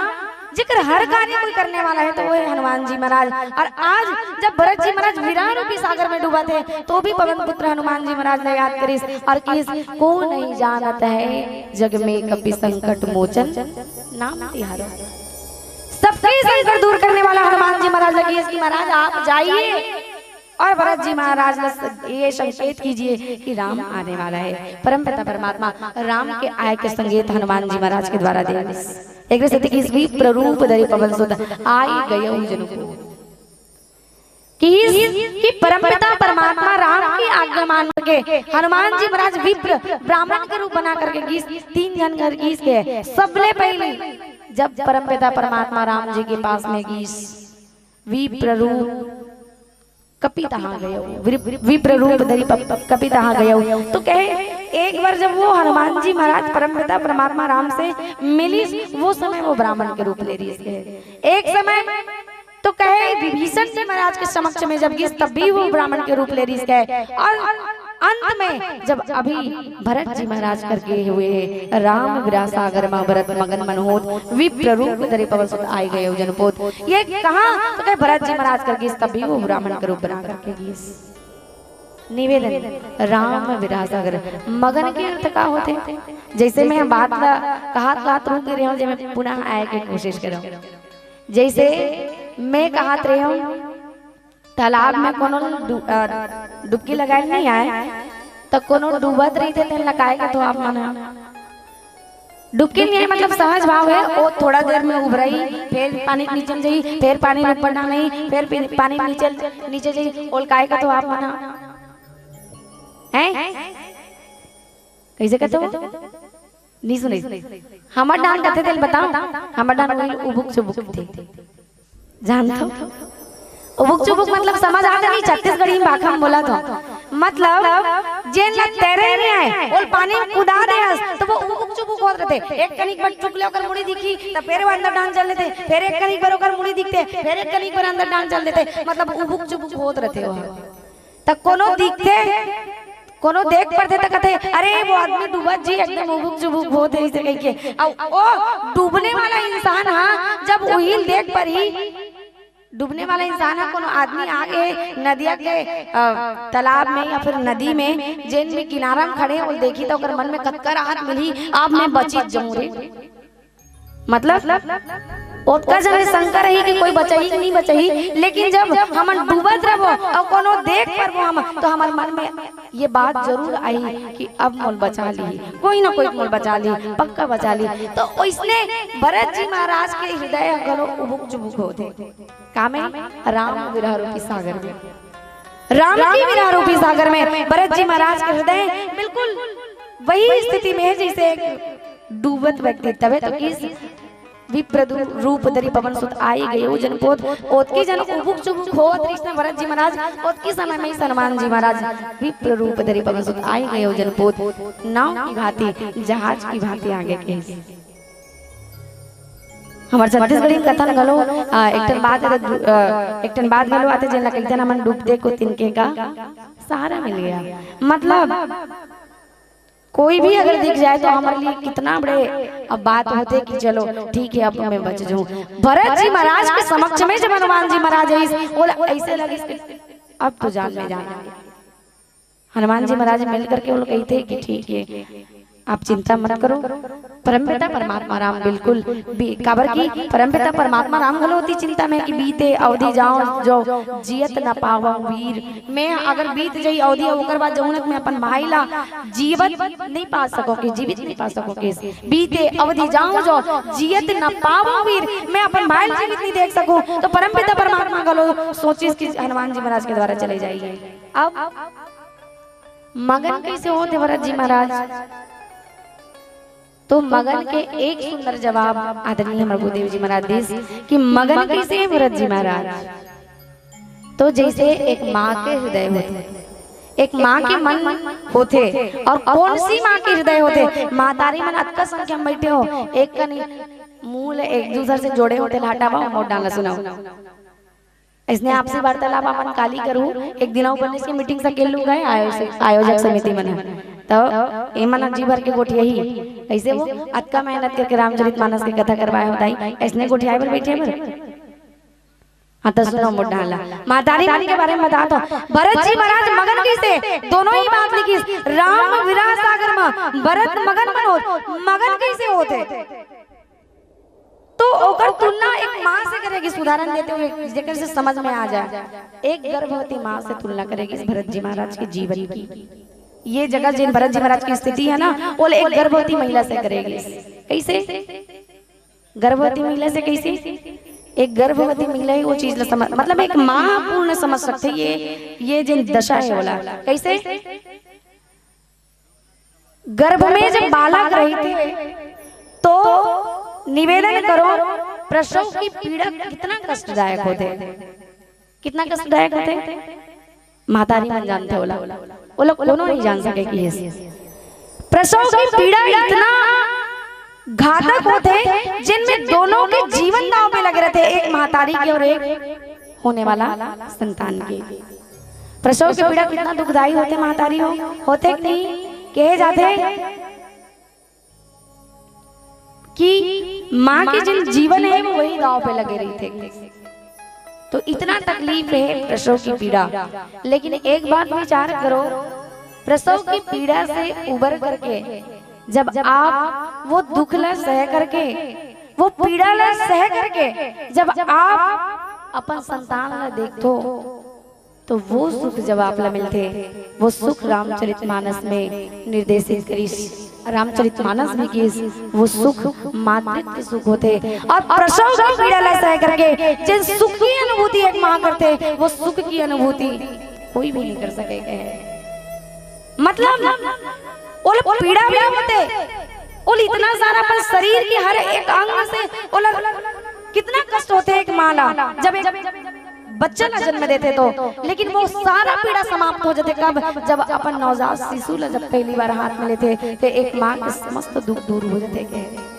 जेकर हर कार्य कोई करने वाला है, तो वो है हनुमान जी महाराज। और आज जब भरत जी महाराज विरह रूपी सागर में डूबा थे, तो भी पवन पुत्र हनुमान जी महाराज ने याद करिस और किस, को नहीं जानत है जग में कपि संकट मोचन नाम तिहारा। सबके संकट दूर करने वाला हनुमान जी महाराज लगी इसकी, महाराज आप जाइए और भरत जी महाराज ने ये संकेत कीजिए कि राम आने वाला है। परमपिता परमात्मा राम के आय के संकेत हनुमान जी महाराज के द्वारा दे। एक से कि विप्र रूप धरे पवन सुत आए गए जनु पोत। कि, कि परमपिता परमात्मा राम की आज्ञा मान के हनुमान जी महाराज विप्र ब्राह्मण के रूप बना करके गीस, तीन झन घर गीस के। सबले पहले जब परमपिता परमात्मा राम जी के पास में गीस, विप्र रूप कपि तहाँ गए, विप्र रूप धरी कपि तहाँ गए, तो कहे, एक बार जब वो हनुमान जी महाराज परमपिता परमात्मा राम से मिलिस, वो समय वो ब्राह्मण के रूप ले रहिस। एक समय तो कहे विभीषण जी महाराज के समक्ष में जब गीस, तब भी वो ब्राह्मण के रूप ले रहिस कहे। और अंत में जब अभी भरत जी महाराज करके हुए राम विरह सागर में भरत मगन मन होत, विप्र रूप धरे पवन सुत आए गए जनु पोत। ये कहाँ तो कहे भरत जी महाराज कर गीस, तब भी वो ब्राह्मण के रूप बना करके गीस। निवेदन, राम विरह सागर मगन के अर्थ का होथे? जैसे मैं बात ला कहत कहत रुक गे रहेंव, जे मैं पुनः आए के कोशिश करेंव। जैसे मैं कहत रहेंव, तालाब में कोनो डु-, अ, डुबकी लगाए नहीं आए, त कोनो डूबत रहिथे, तेन लगाए का तो आप मन ह। डुबकी नहीं आए, मतलब सहज भाव है, वो थोड़ा देर में उभरही, फिर पानी के नीचे में जाही, फिर पानी में ऊपर डालही, फिर पी-, पानी नीचे, नीचे जाही, ओलकाए का तो आप मन ह। हैं? कैसे कहते हो? नहीं सुने। हमर डान कथे तेल बताओ, हमर डान वही उबुक चुबुक थे। जानथव? उबुक चुबुक मतलब समझ आथे नहीं, छत्तीसगढ़ी भाखा में बोलत हंव। मतलब, जेन ला तैरे नहीं आए, ओला पानी में कुदा दे हस, तो वो उबुक चुबुक होत रथे। एक कनिक बर चुक ले ओकर मुड़ी दिखही, त फेर वो अंदर डान चल देथे, फेर एक कनिक बर ओकर मुड़ी दिखथे, फेर एक कनिक बर अंदर डान चल देथे, मतलब उबुक चुबुक होत रथे वो। त कोनो दिखथे, कोनो देख परथे त कथे, "अरे, वो आदमी डूबत जी, एकदम उबुक चुबुक होत हे," अइसे कहिके। अउ ओ डूबने वाला इंसान ह, जब उही ल देख परही, डूबने वाला इंसान ह, कोनो आदमी आगे नदिया के, अ, तालाब में या फिर नदी में, जेन में किनारा में खड़े, ओला देखही त ओकर मन में कतका राहत मिलही, "अब मैं बचिच जाऊं रे।" मतलब, ओतका जन शंका रही कि कोई बचाही कि नहीं बचाही, लेकिन जब हमन डूबत रहबो अउ कोनो देख परबो हम, तो हमर मन में ये बात जरूर आई कि अब मोल बचा ली, कोई ना कोई मोल बचा ली, पक्का बचा ली। तो ओइसने भरत जी महाराज के हृदय घलो उबुक चुबुक होथे। का में? राम विरह रूपी सागर में। राम के विरह रूपी सागर में भरत जी महाराज के हृदय बिल्कुल वही स्थिति में है, जैसे एक डूबत व्यक्ति। तबे तो किस विप्र दू-, रूप धरि पवन सुत आई गए उ जनपोत। ओतकी जन उबुक चुबुक होत कृष्ण भरत जी महाराज, ओतकी समय में हनुमान जी महाराज विप्र रूप धरि पवन सुत आई गए उ जनपोत। नाव की भांति, जहाज की भांति आगे के। हमर छत्तीसगढ़ी कथन घलो, अ, एक ठन बात, अ, एक ठन बात घलो आथे, जेन ला कहिथन हमन डूबते को तिनके का सहारा मिल गया। मतलब, कोई भी अगर दिख जाए तो हमारे लिए कितना बड़े अब बात होथे कि चलो ठीक है, अब मैं बच जाऊं। भरत जी महाराज के समक्ष में जब हनुमान जी महाराज आइस, ओला ऐसे लगिस कि अब तो जान में जान आ गया। हनुमान जी महाराज मिल करके वो लोग कहिथे कि ठीक है, आप चिंता मत करो, परमपिता परमात्मा राम बिल्कुल भी, काबर कि परमपिता परमात्मा राम घलो ओती चिंता में कि बीते अवधि जांव जो जियत न पावंव वीर। मैं अगर बीत जाई अवधि, ओकर बाद जऊन मैं अपन भाई ला जीवत नहीं पा सकों कि, जीवित नहीं पा सकों कि, बीते अवधि जांव जो जियत न पावंव वीर, मैं अपन भाई ला जीवित नहीं देख सकूं। तो परमपिता परमात्मा घलो सोचिस कि हनुमान जी महाराज के द्वारा चले जाइए। अब मगन कैसे होथे भरत जी महाराज? तो मगन के एक सुंदर जवाब आदरणीय हमर गुरुदेव जी महाराज दिस कि मगन कैसे हे भरत जी महाराज? तो जैसे एक माँ के हृदय होथे, एक माँ के मन होथे, और कौन सी माँ के हृदय होथे? महतारी मन अतका संख्या में बैठे हो, एक कनी मुंह ले एक दूसर से जोड़े होथे, हटावा, मोर डाला सुनाओ। इसने आपसी वार्तालाप अपन काली करू, एक दिन उपन्यास की मीटिंग सकेल लू गए आयोजक, आयोजक समिति मन ह। तो ए मन जी भर के गोठियाही, कैसे वो अतका मेहनत करके रामचरित मानस के कथा करवाए हो दाई, ऐसने गोठियाए बर बैठे बर। हाँ, तो सुनो मोर डाला, महतारी मन के बारे में बता तो। भरत जी महाराज मगन कैसे, दोनों ही बात लिखिस, राम विरह सागर में भरत मगन मन होत, मगन कैसे होथे? तो ओकर तुलना एक माँ से करे गिस, उदाहरण देते हुए जेकर से समझ में आ जाए, एक गर्भवती माँ से तुलना करे गिस भरत जी महाराज के जीवन की। ये जगह जिन भरत जी महाराज की स्थिति है ना, वो एक गर्भवती महिला से करे गिस। कैसे? गर्भवती महिला से कैसे? एक गर्भवती महिला ही वो चीज ला समझ, मतलब एक माँ पूर्ण समझ सकते। ये, ये जिन दशा है बोला, कैसे? गर्भ में जब बालक रहिथे तो निवेदन करो, प्रसव की पीड़ा कितना कष्टदायक होथे, कितना कष्टदायक होथे, महतारी मन जानथे ओला, ओला कोनो नहीं जान सके कि ये प्रसव की पीड़ा इतना घातक होथे, जिनमें दोनों के जीवन दांव पे लगे रहते, एक महतारी के और एक होने वाला संतान के। प्रसव के पीड़ा कितना दुखदाई होथे, महतारी हो, होथे कि नहीं? कहे जाथे कि माँ के जिन जीवन है, वो वही दांव पे लगे रहिथे। तो इतना तकलीफ है प्रसव की पीड़ा, लेकिन एक बात विचार करो, प्रसव की पीड़ा से उबर करके जब आप वो दुख ला सह करके, वो पीड़ा ला सह करके जब आप अपन संतान ला देखथो, तो वो सुख जब आप ला मिलथे, वो सुख रामचरित मानस में निर्देशित करिस, रामचरित मानस में किस, वो सुख मातृत्व सुख होथे। और प्रसव की पीड़ा ला सह करके जिन सुख की अनुभूति एक माँ करथे, वो सुख की अनुभूति कोई भी नहीं कर सके, कहे। मतलब, ओला पीड़ा भी होथे, ओला इतना सारा अपन शरीर के हर एक अंग से ओला कितना कष्ट होथे एक माँ ला, जब एक बच्चा ला जन्म देथे तो, लेकिन वो सारा पीड़ा समाप्त हो जाथे। कब? जब अपन नवजात शिशु ला जब पहली बार हाथ में लेथे, तो एक माँ के समस्त दुख दूर हो जाथे। कहे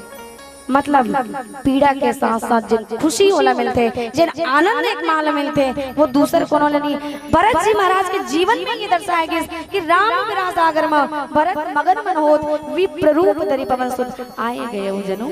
मतलब, पीड़ा के साथ साथ जिन खुशी ओला मिलथे, जिन आनंद एक माँ ला मिलथे, वो दूसर कोनो ला नहीं। भरत जी महाराज के जीवन में ये दर्शाया गया कि राम विरह सागर में भरत मगन मन होत, विप्र रूप धरि पवन सुत आए गए हो जनु।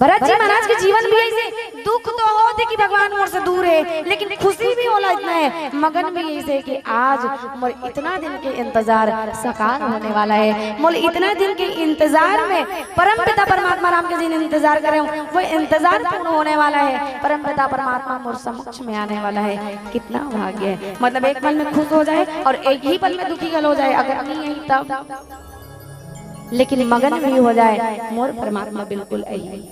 भरत जी महाराज के जीवन भी ऐसे दुख तो होथे कि भगवान मोर से दूर हे, लेकिन खुशी भी ओला इतना हे, मगन भी ऐसे कि आज मोर इतना दिन के इंतजार साकार होने वाला हे, मोर इतना दिन के इंतजार में परम पिता परमात्मा राम के जिन इंतजार करे हों, वो इंतजार पूर्ण होने वाला हे। परम पिता परमात्मा मोर समक्ष में आने वाला हे। कितना भाग्य हे, मतलब एक पल में खुश हो जाए और एक ही पल में दुखी घलो हो जाए, अगर नहीं आई तब, लेकिन मगन भी हो जाए मोर परमात्मा बिल्कुल आई।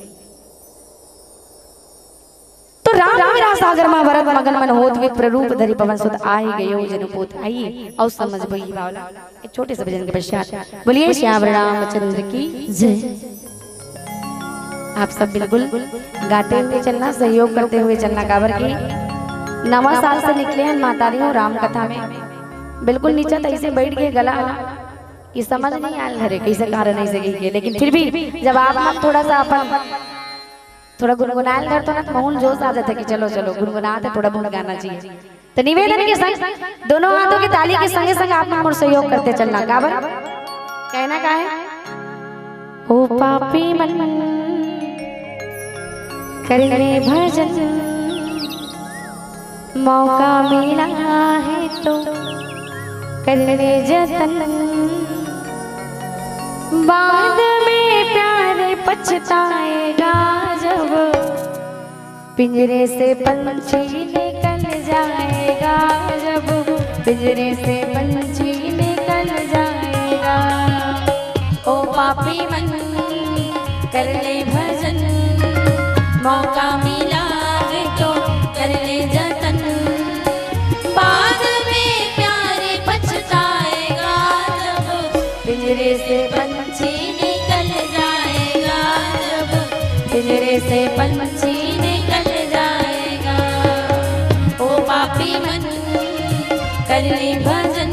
तो राम विरह सागर मा भरत मगन मन होत, विप्र रूप धरि पवन सुत आए, गयो जनु पोत आई। अउ समझ बही बावला। एक छोटे से भजन के पश्चात बोलिए श्याम रामचंद्र की जय। आप सब बिल्कुल गाते हुए चलना, सहयोग करते हुए चलना, काबर कि नवा साल से निकले हन महतारी हो राम कथा में। बिल्कुल नीचा तइसे बैठ के गला कि समझ नहीं आयल हरे, कैसे कारण ऐसे गई के, लेकिन फिर भी जब आप मन थोड़ा सा अपन थोड़ा गुनगुनायल धरथो ना, तो महूं ल जोश आ जाथे कि चलो, चलो, गुनगुनात हे, थोड़ा बहुत गाना चाहिए। तो निवेदन के संग दोनों हाथों की ताली के संगे संग आप मन मोर सहयोग करते चलना। काबर? कहना का हे? ओ पापी मन, कर ले भजन, मौका मिला है तो कर ले जतन। बाद में प्यारे पछताएगा जब पिंजरे से पंछी निकल जाएगा, जब पिंजरे से पंछी निकल जाएगा। ओ पापी मन, कर ले भजन, मौका मिला है तो कर ले जतन। बाद में प्यारे पछताएगा जब पिंजरे से पंछी निकल जाएगा, जब पिंजरे से पंछी निकल जाएगा। ओ पापी मन, कर ले भजन,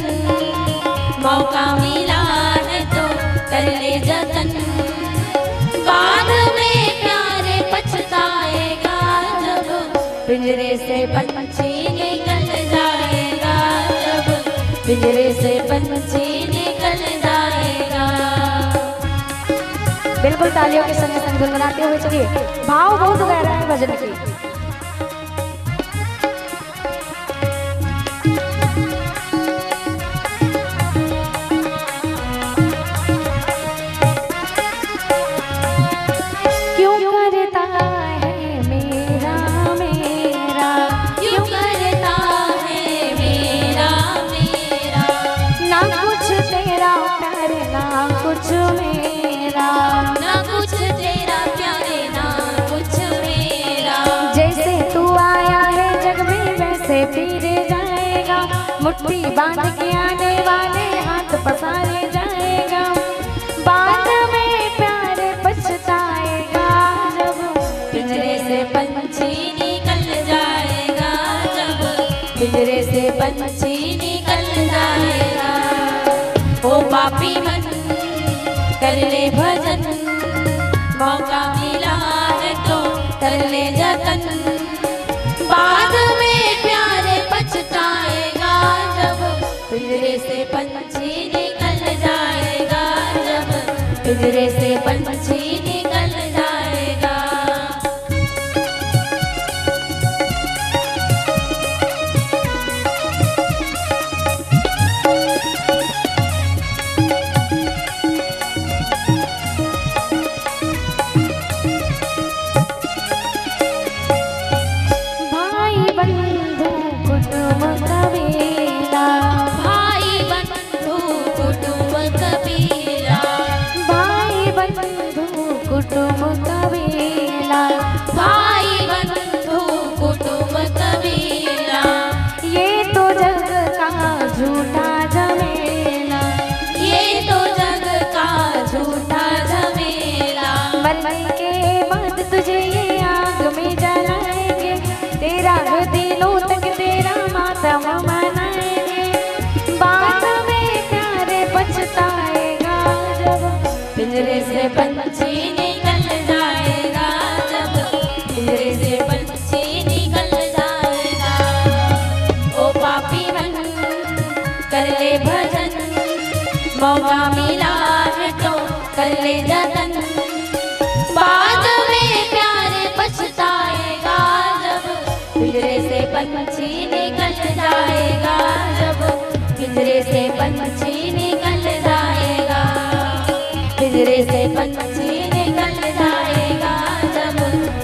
मौका मिला है तो कर ले जतन। बाद में प्यारे पछताएगा जब पिंजरे से पंछी निकल जाएगा, जब पिंजरे से पंछी निकल जाएगा। बिल्कुल तालियों के संगे संग गुनगुनाते हुए चलिए, भाव बहुत गहरा है भजन की। क्यों करता है मेरा, मेरा, क्यों करता है मेरा, मेरा? ना कुछ तेरा प्यार, ना कुछ मेरा। ना कुछ तेरा प्यार, ना कुछ मेरा। जैसे तू आया है जग में, वैसे फिर जाएगा। मुट्ठी बांध के आने वाले हाथ पसारे जाएगा। बाद में प्यारे पछताएगा जब पिंजरे से पंछी निकल जाएगा, जब पिंजरे से पंछी निकल जाएगा। ओ पापी मन, कर ले भजन, मौका मिला है तो कर ले जतन। बाद में प्यारे पछताएगा जब पिंजरे से पंछी निकल जाएगा, जब पिंजरे से पंछी निकल जाएगा। भाई बंधु कुटुंब कबीला, भाई बंधु कुटुंब कबीला, भाई बंधु कुटुंब कबीला, भाई बंधु कुटुंब कबीला। ये तो जग का झूठा झमेला, ये तो जग का झूठा झमेला। मरने के बाद तुझे ये आग में जलाएंगे, तेरह दिनों तक तेरा मातम मनाएंगे। बाद में प्यारे पछताएगा जब पिंजरे से पंछी निकल जाएगा, जब पिंजरे से पंछी निकल जाएगा। ओ पापी मन, कर ले भजन, मौका मिला है तो कर ले जतन। बाद में से पंछी निकल जाएगा जब, पिंजरे से पंछी निकल जाएगा, पिंजरे से पंछी निकल जाएगा जब,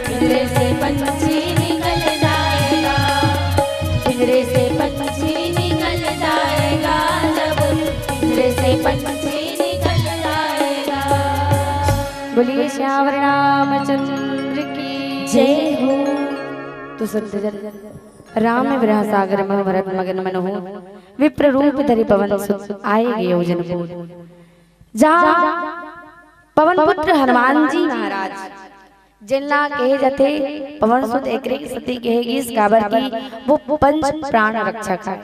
पिंजरे से पंछी निकल जाएगा, पिंजरे से पंछी निकल जाएगा जब, पिंजरे से पंछी निकल जाएगा। बोलिए श्यावर रामचंद्र की जय हो। तो संतजन, राम विरह सागर मह भरत मगन मन हो, विप्र रूप धरि पवन सुत आए गए उजन पूत। जहाँ पवन पुत्र हनुमान जी महाराज, जिनला कहे जाथे पवन सुत, एकरे सेती कहे गिस, काबर कि वो पंच प्राण रक्षक है।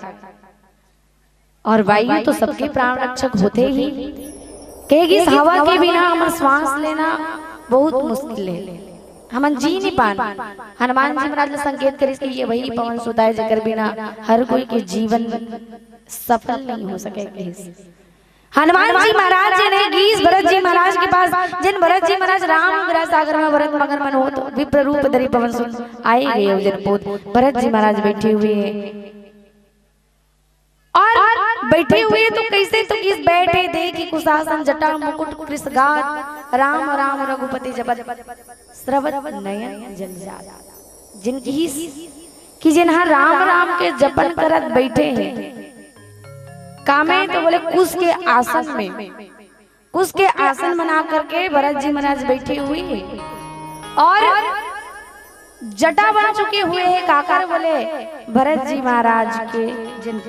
और वायु तो सबके प्राण रक्षक होथे ही। कहे गिस, हवा के बिना हमर श्वास लेना बहुत मुश्किल है, हमन जी नहीं पान। हनुमान जी महाराज ने संकेत करिस कि ये वही पवन सुत आय, जेकर बिना हर कोई के जीवन सफल नहीं हो सके, कहिस। हनुमान जी महाराज जी ने गिस भरत जी महाराज के पास, जिन भरत जी महाराज राम विरह सागर मह भरत मगन मन होत, विप्र रूप धरि पवन सुत आए गए उजन पूत। भरत जी महाराज बैठे हुए हैं और बैठे हुए तो कैसे, तो गिस बैठे देखि कुशासन जटा मुकुट कृष गात, राम राम रघुपति जपत श्रवत नयन जल जात। जिन गिस कि जिन हा राम राम के जपन करत बैठे हैं, कामे तो बोले कुश के आसन में, कुश के आसन बना करके भरत जी महाराज बैठे हुए हैं और जटा बन चुके हुए हैं। काकर बोले भरत जी महाराज के जिन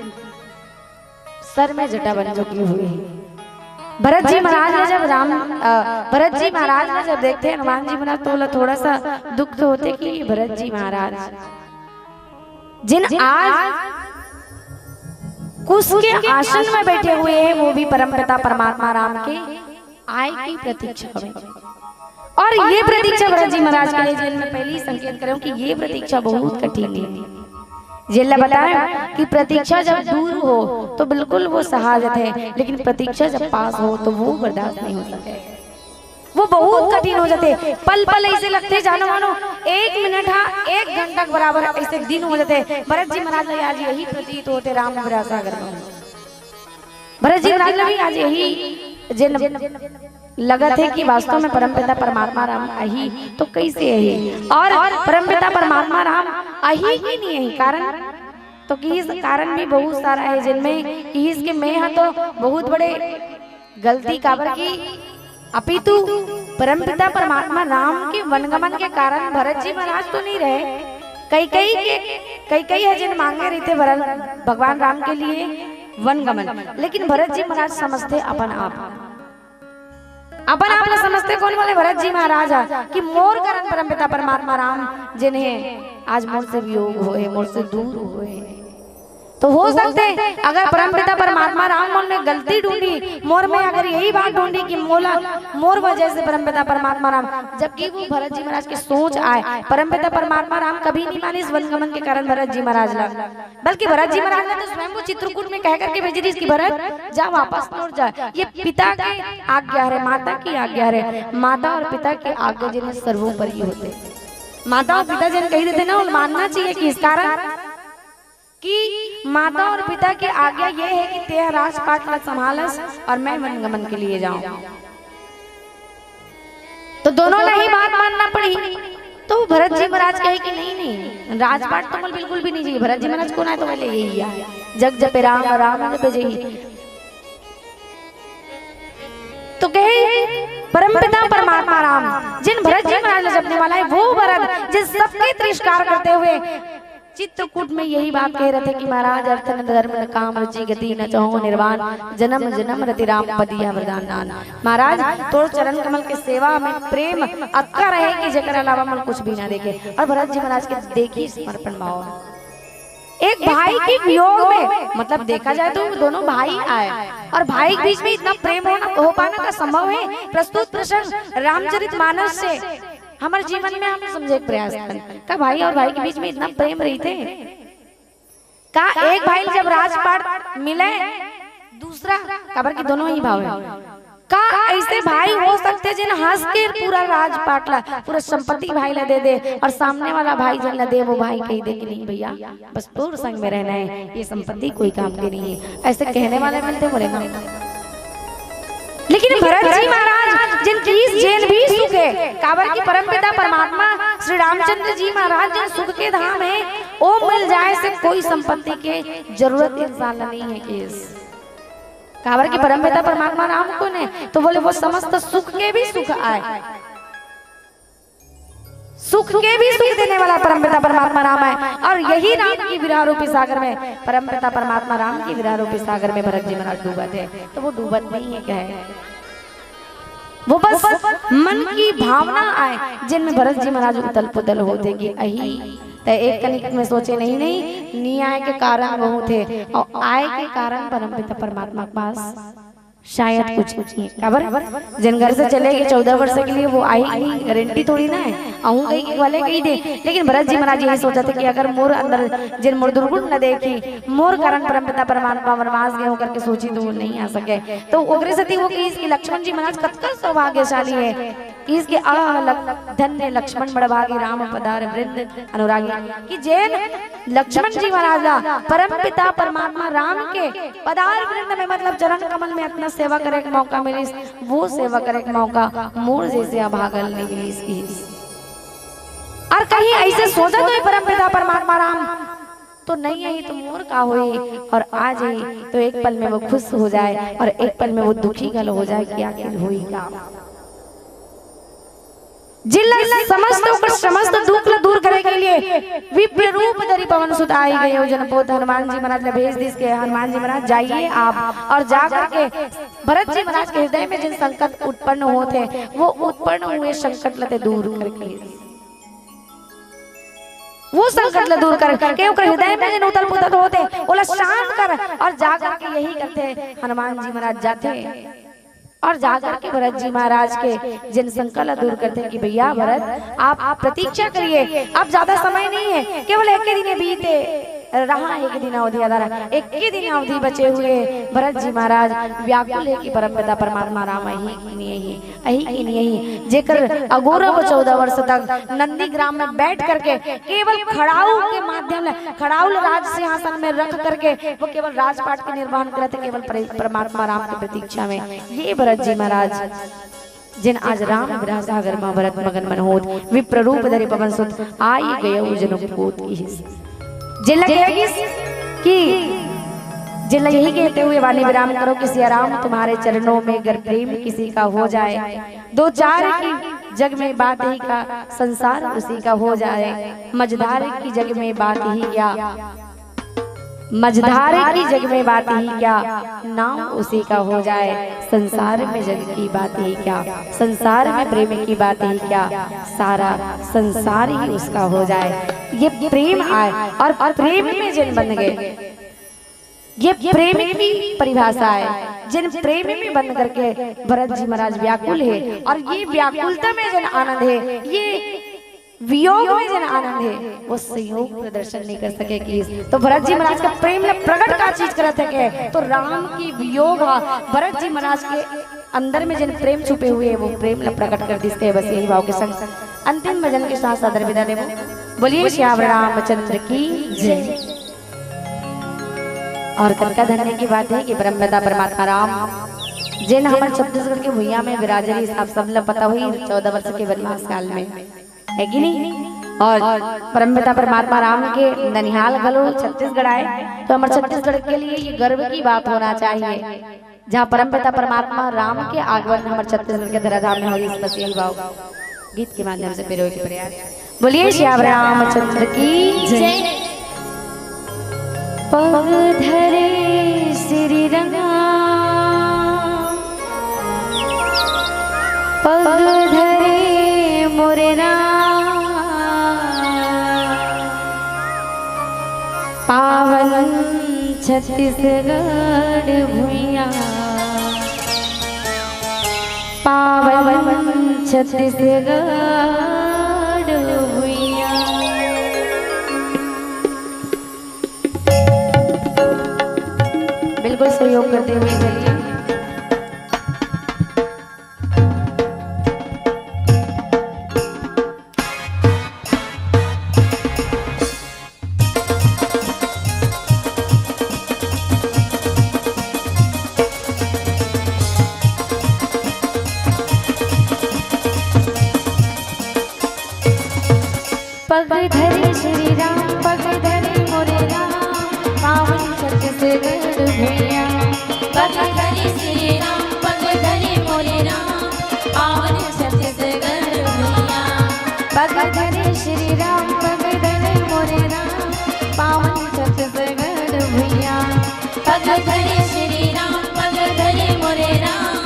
सर में जटा बन चुके हुए हैं। भरत जी महाराज ने जब राम, अ, भरत जी महाराज ने जब देखते हैं हनुमान जी महाराज, तो बोला थोड़ा सा दुख तो होते कि भरत जी महाराज जिन आज कुश के आसन में बैठे हुए हैं, वो भी परमपिता परमात्मा राम के आय की प्रतीक्षा में। और ये प्रतीक्षा भरत जी महाराज के लिए, जिन मैं पहले ही संकेत करूं कि ये प्रतीक्षा बहुत कठिन है। जेला बताएं कि प्रतीक्षा जब दूर हो तो बिल्कुल वो सहा जाथे, लेकिन प्रतीक्षा जब पास हो तो वो बर्दाश्त नहीं हो सके, वो बहुत कठिन हो जाथे। पल पल ऐसे लगथे जानो मानो एक मिनट हा एक घंटा के बराबर ऐसे दिन हो जाथे। भरत जी महाराज ला आज यही प्रतीत होथे राम विरह सागर में। भरत जी महाराज ला भी आज यही जिन लगथे कि वास्तव में परमपिता परमात्मा राम आही तो कैसे आही, और परमपिता परमात्मा राम आही ही नहीं आही। कारण तो गिस कारण भी बहुत सारा है, जिनमें गिस के मैं हा तो बहुत बड़े गलती, काबर कि अपितु परमपिता परमात्मा राम के वनगमन के कारण भरत जी महाराज तो नहीं रहे, कैकेयी के, कैकेयी है जिन मांगे रहिथे भरत भगवान राम के लिए वनगमन, लेकिन भरत जी महाराज समझथे अपन आप, अपन आप ला समझथे कोन वाले भरत जी महाराज हा कि मोर कारण परमपिता परमात्मा राम जिन्हें आज मोर से वियोग होए, मोर से दूर होए। तो हो सकथे अगर परमपिता परमात्मा राम मन में गलती ढूंढी, मोर में अगर यही बात ढूंढी कि मोला, मोर वजह से परमपिता परमात्मा राम, जबकि वो भरत जी महाराज के सोच आय, परमपिता परमात्मा राम कभी नहीं मानिस वनगमन के कारण भरत जी महाराज ला, बल्कि भरत जी महाराज ने तो स्वयं वो चित्रकूट में कह करके भेज दिस कि भरत जा वापस लौट जा, ये पिता की आज्ञा है, माता की आज्ञा है, माता और पिता की आज्ञा जिन्हें सर्वोपरि होथे। माता और पिता जिन कही देथे ना, वो मानना चाहिए कि इस कारण कि माता और पिता की आज्ञा ये है कि तें राजपाट ला संभालस और मैं वनगमन के लिए जाऊं। तो दोनों ला ही बात मानना पड़ी। तो भरत जी महाराज कहे कि नहीं, नहीं, राजपाट तो मोला बिल्कुल भी नहीं चाहिए। भरत जी महाराज कोन आय तो बोले यही आय, जग जपे राम, राम जपे जही। तो कहे परमपिता परमात्मा राम जिन भरत जी महाराज ला जपने वाला है, वो भरत जिन सबके तिरस्कार करते हुए चित्रकूट में यही बात कहे रहिथे कि महाराज, अर्थ न धर्म न काम, रुचि गति न चाहूं निर्वाण, जन्म जन्म रति राम पद यह वरदान दान। महाराज, तोर चरण कमल के सेवा में प्रेम अतका रहे कि जेकर अलावा मोला कुछ भी ना देखे। और भरत जी महाराज के देखी समर्पण भाव। एक भाई के वियोग में, मतलब देखा जाए तो दोनों भाई आय और भाई के बीच में इतना प्रेम होना, हो पाना का संभव है? प्रस्तुत प्रसंग रामचरित मानस से हमर जीवन में हम समझे के प्रयास करन। का भाई और भाई के बीच में इतना प्रेम रहिथे? का एक भाई जब राजपाट मिले, दूसरा, काबर कि दोनों ही भाव है, का ऐसे भाई हो सकथे जेन हंस के पूरा राजपाट ला, पूरा संपत्ति भाई ला दे दे और सामने वाला भाई जेन ला दे, वो भाई कही दे कि नहीं भैया, बस तोर संग में रहना है, ये संपत्ति कोई काम की नहीं है। ऐसे कहने वाले मिलथे बोले ना। लेकिन भरत जी महाराज जेन किहिस जेन भी सुख है, काबर कि परमपिता परमात्मा श्री रामचंद्र जी महाराज जेन सुख के धाम है, ओ मिल जाए से कोई संपत्ति के जरूरत इंसान ला नहीं है किहिस। काबर कि परमपिता परमात्मा राम कोन है, तो बोले वो समस्त सुख के भी सुख आय, सुख के भी सुख देने वाला परमपिता परमात्मा राम है। और यही राम की विरह रूपी सागर में, परमपिता परमात्मा राम की विरह रूपी सागर में भरत जी महाराज डूबत है, तो वो डूबत नहीं है, क्या है, वो बस मन की भावना आय, जेन में भरत जी महाराज उतल पुतल होथे कि अही। त एक कनिक में सोचे नहीं, नहीं, नी आय के कारण बहुत हे, और आय के कारण परमपिता परमात्मा के पास शायद कुछ नहीं है। काबर? जेन घर से चले गए चौदह वर्ष के लिए, वो आही की गारंटी थोड़ी ना है, आहूं कही के वाले कही दे। लेकिन भरत जी महाराज यही सोचथे कि अगर मोर अंदर जेन मोर दुर्गुण न देखी, मोर कारण परमपिता परमात्मा वनवास गए होकर के सोची तो वो नहीं आ सके। तो ओकरे सेती वो कहिस कि लक्ष्मण जी महाराज कतका सौभाग्यशाली है, कहिस कि आह लक-, धन्य लक्ष्मण बड़भागी राम पदार वृंद अनुरागी, कि जेन लक्ष्मण जी महाराज ला परमपिता परमात्मा राम के पदार वृंद में, मतलब चरण कमल में अतना सेवा करे के मौका मिलिस, वो सेवा करे के मौका मोर जैसे अभागल नहीं मिलिस, कहिस। और कहीं ऐसे सोचत होही परमपिता परमात्मा राम, तो नहीं आही तो मोर का होही, और आ जाही तो एक पल में वो खुश हो जाए और एक पल में वो दुखी घलो हो जाए कि आखिर होही का। जेला समस्त ओकर समस्त दुख ला दूर करे के लिए विप्र रूप धरी पवन सुत आई गए। वो जनपोत हनुमान जी महाराज ला भेज दिस के, हनुमान जी महाराज जाइए आप और जा करके भरत जी महाराज के हृदय में जेन संकट उत्पन्न होत हे, वो उत्पन्न हुए संकट ला ते दूर करके, वो संकट ला दूर कर करके ओकर हृदय में जेन उथल पुथल होत हे, ओला शांत कर। और जा करके यही करथे हनुमान जी महाराज, जाथे और जा करके भरत जी महाराज के जेन संकट ला दूर करथे कि भैया भरत, आप, आप प्रतीक्षा करिए, अब ज्यादा समय नहीं है, केवल एक ही दिन बीते रहा, एक दिन अवधि आधा रहा, एक ही दिन अवधि बचे हुए। भरत जी महाराज व्याकुल है कि परमपिता परमात्मा राम अही कि नहीं अही, अही कि नहीं अही, जेकर अगोरा वो चौदह वर्ष तक नंदीग्राम में बैठ करके केवल खड़ाऊ के माध्यम ले, खड़ाऊ ल राज सिंहासन में रख करके वो केवल राजपाट के निर्वहन करत हे, केवल परे-, परमात्मा राम के प्रतीक्षा में। ये भरत जी महाराज, जेन आज राम विरह सागर में भरत मगन मन होत, विप्र रूप धरे पवन सुत, आई गए जनपोत की। जेला कहे गिस कि जेला यही कहते हुए वाणी विराम करो कि सिया राम तुम्हारे चरणों में अगर प्रेम किसी का हो जाए, दो चार की जग में बात ही क्या, संसार उसी का हो जाए। मझधार की जग में बात ही क्या, मझधार की जग में बात ही क्या, नाम उसी का हो जाए। संसार में जग की बात ही क्या, संसार में प्रेम की बात ही क्या, सारा संसार ही उसका हो जाए। ये प्रेम आय और प्रेम में जेन बंध गए, ये प्रेम की परिभाषा आय। जेन प्रेम में बंध करके भरत जी महाराज व्याकुल हे और ये व्याकुलता में जेन आनंद हे, ये वियोग में जेन आनंद हे, वो संयोग प्रदर्शन नहीं कर सके किहिस। तो भरत जी महाराज का प्रेम ला प्रकट का चीज करत हे के, तो राम की वियोग हा भरत जी महाराज के अंदर में जेन प्रेम छुपे हुए हे, वो प्रेम ला प्रकट कर दिस हे। बस यही भाव के संग अंतिम भजन के साथ सादर विदा देबो। बोलिए श्याम रामचंद्र की जय। और कतका धन्य की बात हे कि परमपिता परमात्मा राम, जेन हमर छत्तीसगढ़ के भुइयां में विराजे रहिस, आप सब ला पता होही, चौदह वर्ष के वनवास काल में, है कि नहीं? और परमपिता परमात्मा राम के ननिहाल घलो छत्तीसगढ़ आय, तो हमर छत्तीसगढ़ के लिए ये गर्व की बात होना चाहिए, जहाँ परमपिता परमात्मा राम के आगमन हमर छत्तीसगढ़ के धराधाम में होइस। बस यही भाव गीत के माध्यम से पिरोए के प्रयास। बोलिए श्याम रामचंद्र की जय। पग धरे श्री राम, पग धरे मोरे राम, पावन छत्तीसगढ़ भुइयां, पावन छत्तीसगढ़ भुइयां। बिल्कुल सहयोग करते हुए पग धरे श्री राम, पग धरे मोरे राम, पावन छत्तीसगढ़ भुइयां। पग धरे श्री राम, पग धरे मोरे राम, पावन छत्तीसगढ़ भुइयां। पग धरे श्री राम, पग धरे मोरे राम, पावन छत्तीसगढ़ भुइयां। पग धरे श्री राम, पग धरे मोरे राम,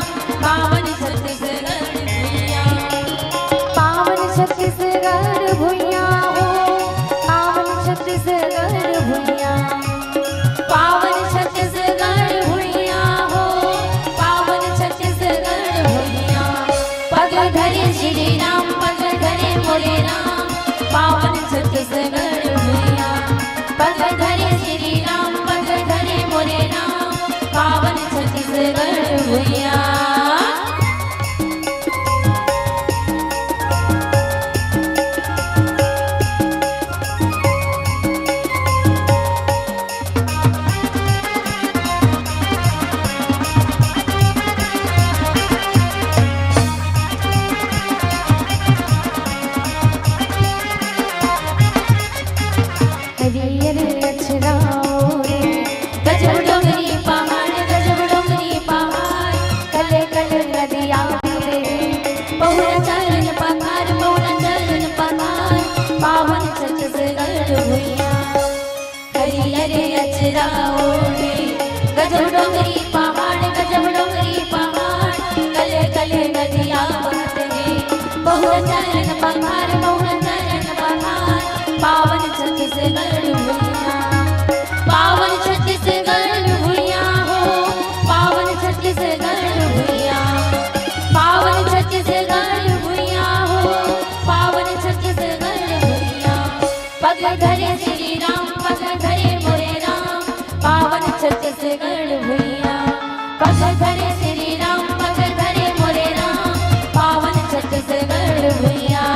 पावन छत्तीसगढ़ भुइयां। पावन छत्तीसगढ़ भुइयां हो, पावन छत्तीसगढ़ भुइयां। पावन छत्तीसगढ़ भुइयां हो, पावन छत्तीसगढ़ भुइयां। पग धरे श्री राम, पग धरे मोरे राम, पावन छत्तीसगढ़ भुइयां। पग धरे श्री राम, पग धरे मोरे राम, पावन छत्तीसगढ़ भुइयां। हरियर अक्षरा ओढ़े, गजब डोंगरी पहाड़, गजब डोंगरी पहाड़, कले कले नदिया बहे, पहुना चरण पखार, पहुना चरण पखार, पावन छत्तीसगढ़ भुइयां। हरियर अक्षरा ओढ़े, गजब डोंगरी पहाड़, गजब डोंगरी पहाड़, कले कले नदिया बहत हे, पहुना चरण पखार, पहुना चरण पखार, पावन छत्तीसगढ़ भुइयां। पावन छत्तीसगढ़ भुइयां हो, पावन छत्तीसगढ़ भुइयां। पावन छत्तीसगढ़ भुइयां हो, पावन छत्तीसगढ़ भुइयां। पग धरे श्री राम, पग धरे मोरे राम, पावन छत्तीसगढ़ भुइयां। पग धरे श्री राम, पग धरे मोरे राम, पावन छत्तीसगढ़ भुइयां।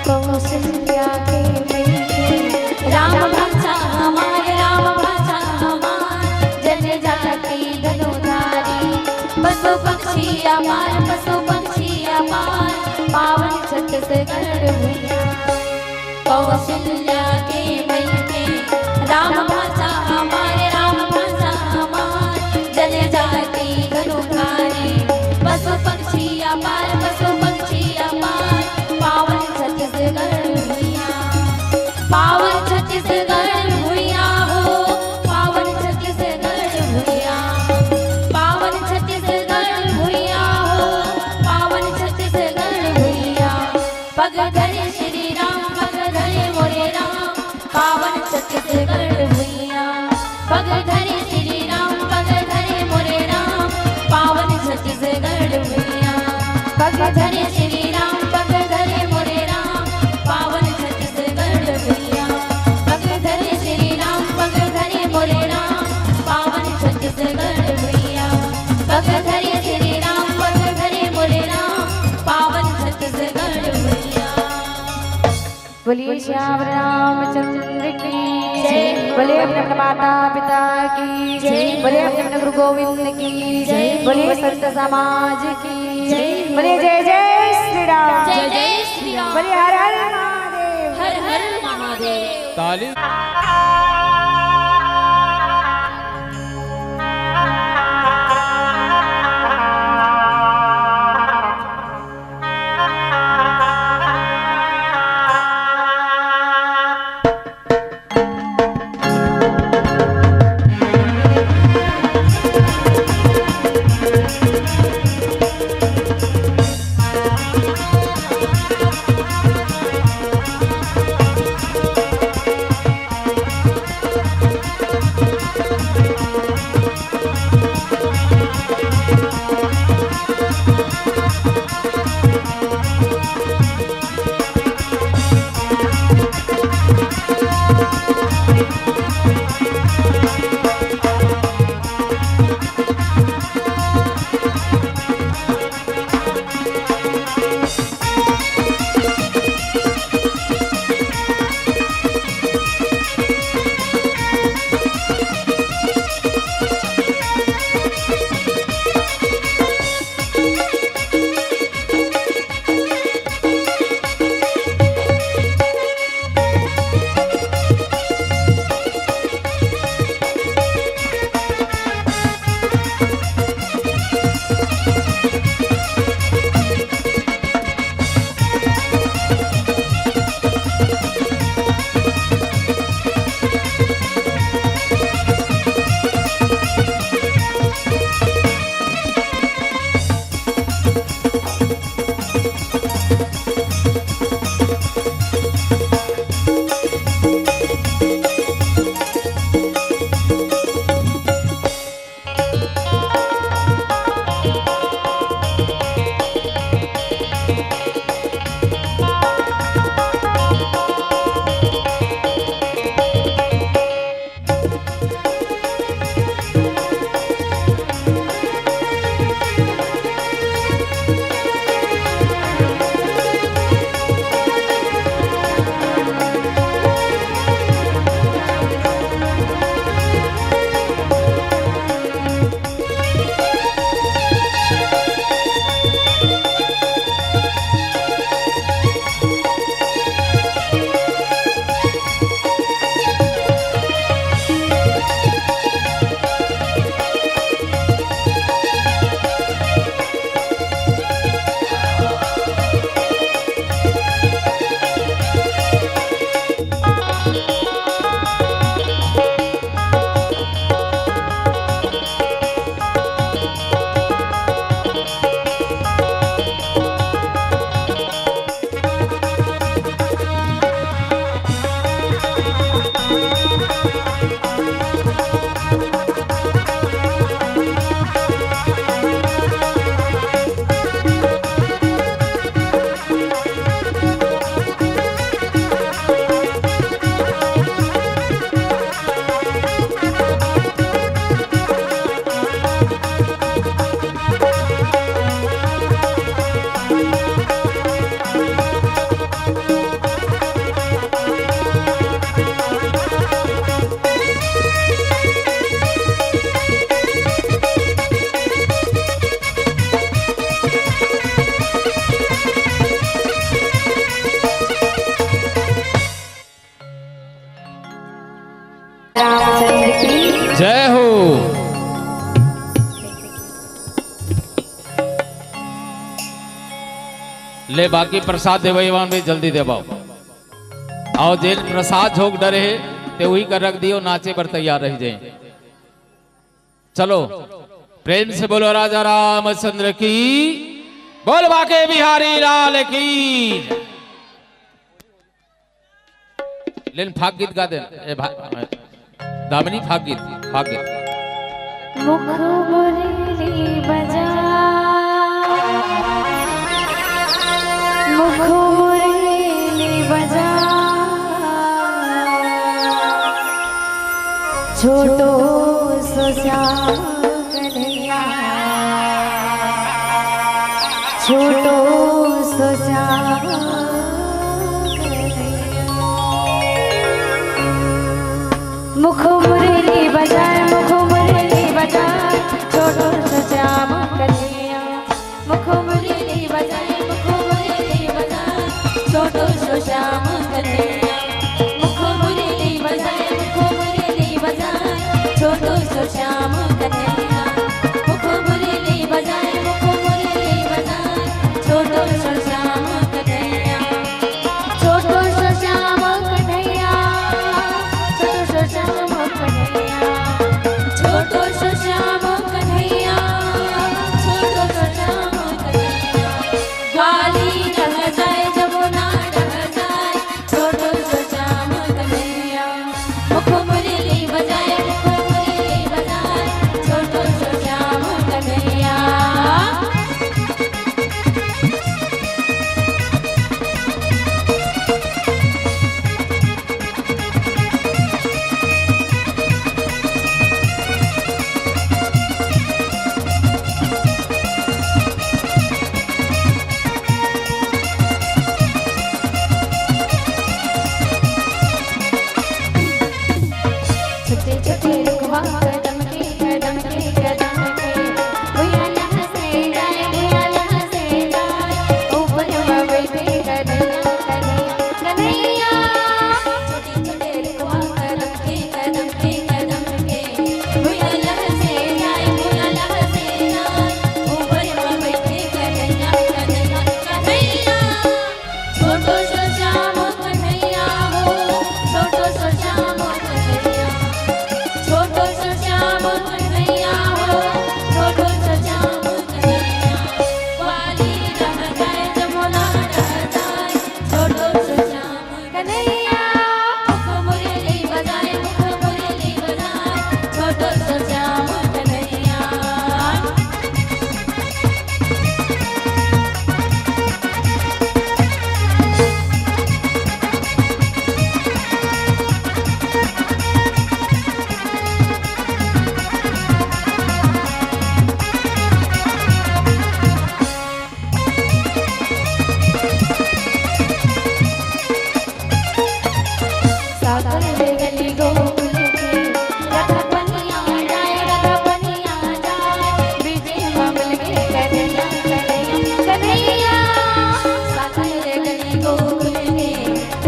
कौशल्या के मई के राम भाषा हमार, राम भाषा हमार, जनजाति धनुधारी, पशु पक्षी अपार, पशु पक्षी अपार, पावन छत्तीसगढ़ भुइयां। कौशल्या के मई के राम भाषा हमार, राम भाषा हमार, जनजाति धनुधारी, पशु पक्षी अपार, पशु पक्षी अपार, पावन छत्तीसगढ़ भुइयां। पावन छत्तीसगढ़ भुइयां हो, पावन छत्तीसगढ़ भुइयां। पावन छत्तीसगढ़ भुइयां हो, पावन छत्तीसगढ़ भुइयां। पग धरे श्री राम, पग धरे मोरे राम, पावन छत्तीसगढ़ भुइयां। पग धरे श्री राम, पग धरे मोरे राम, पावन छत्तीसगढ़ भुइयां। पग धरे श्री राम, पग धरे मोरे राम, पावन छत्तीसगढ़ भुइयां। पग धरे श्री राम, पग धरे मोरे राम, पावन छत्तीसगढ़ भुइयां। पग धरे श्री राम, पग धरे मोरे राम, पावन छत्तीसगढ़ भुइयां। बोलिए श्याम रामचंद्र की जय। बोलिए अपने अपने माता पिता की जय। बोलिए अपने अपने गुरु गोविंद की जय। बोलिए संत समाज की जय। बोलिए जय जय श्री राम। जय जय श्री राम। बोलिए हर हर महादेव। हर हर महादेव। ताली। ले, बाकी प्रसाद देवई वान भी जल्दी देवाओ। अउ जेन प्रसाद झोंक डरे हे, ते उही कर रख दियो, नाचे बर तैयार रह जाए। चलो, प्रेम से बोलो राजा रामचंद्र की, बोल बांके बिहारी लाल की। लेन फाग गीत गा देन। ए भा-, दामिनी, फाग गीत, फाग गीत। मुख मुरली बजा, मुख मुरली बजा, छोटो सो श्याम कन्हैया, छोटो सो श्याम कन्हैया। मुख मुरली बजाए, मुख मुरली बजाए, छोटो सो श्याम कन्हैया। मुख मुरली बजाए, मुख मुरली बजाए, छोटो सो श्याम कन्हैया। मुख मुरली बजाए, मुख मुरली बजाए, छोटो सो श्याम कन्हैया। मुख मुरली बजाए, मुख मुरली बजाए, छोटो सो श्याम कन्हैया। छोटो सो श्याम कन्हैया, छोटो सो श्याम कन्हैया, छोटो सो श्याम कन्हैया, छोटो सो श्याम कन्हैया। काली डहर जाए, जमुना डहर जाए, छोटो सो श्याम कन्हैया। मुख मुरली बजाए, मुख मुरली बजाए, छोटो सो श्याम कन्हैया। छोटे छोटे रुखवा कदम के, कदम के, कदम के। भुइयां लहसे जाए, भुइयां लहसे जाए। ऊपर में बैठे कन्हैया, कन्हैया, कन्हैया। छोटे छोटे रुखवा कदम के, कदम के, कदम के। भुइयां लहसे जाए, भुइयां लहसे जाए। ऊपर में बैठे कन्हैया, कन्हैया, कन्हैया। छोटो सो श्याम कन्हैया हो, छोटो सो श्याम कन्हैया, छोटो सो श्याम कन्हैया हो, छोटो सो श्याम कन्हैया। काली डहर जाए, जमुना डहर जाए, छोटो सो श्याम कन्हैया। मुख मुरली बजाए, मुख मुरली बजाए, छोटो सो श्याम कन्हैया। सागर गली गोकुल के, राधा पनिया जाए, राधा पनिया जाए, बीजे ममल के कन्हैया, कन्हैया, कन्हैया। सागर गली गोकुल के,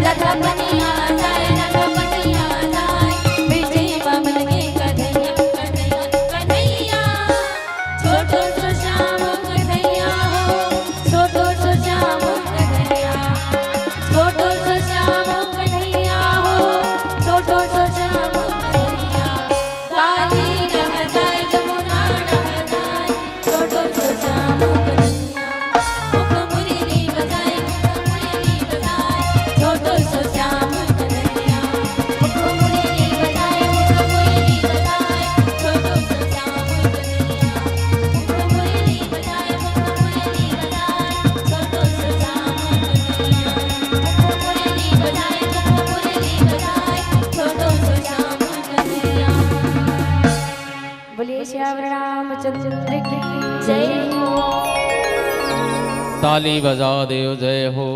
राधा पनिया जाए, राधा पनिया जाए, बीजे ममल के कन्हैया, कन्हैया, कन्हैया। छोटो सो श्याम कन्हैया हो, छोटो सो श्याम कन्हैया, छोटो सो श्याम कन्हैया हो, छोटो सो श्याम कन्हैया। काली डहर जाए, जमुना डहर जाए, छोटो सो श्याम कन्हैया। मुख मुरली बजाए, मुख मुरली बजाए, छोटो सो श्याम कन्हैया। मुख मुरली बजाए, मुख मुरली बजाए, छोटो सो श्याम कन्हैया। मुख मुरली बजाए, मुख मुरली बजाए, छोटो सो श्याम कन्हैया। मुख मुरली बजाए, मुख मुरली बजाए, छोटो सो श्याम कन्हैया। बोलिए सियावर रामचंद्र की जय हो। ताली बजा देव, जय हो।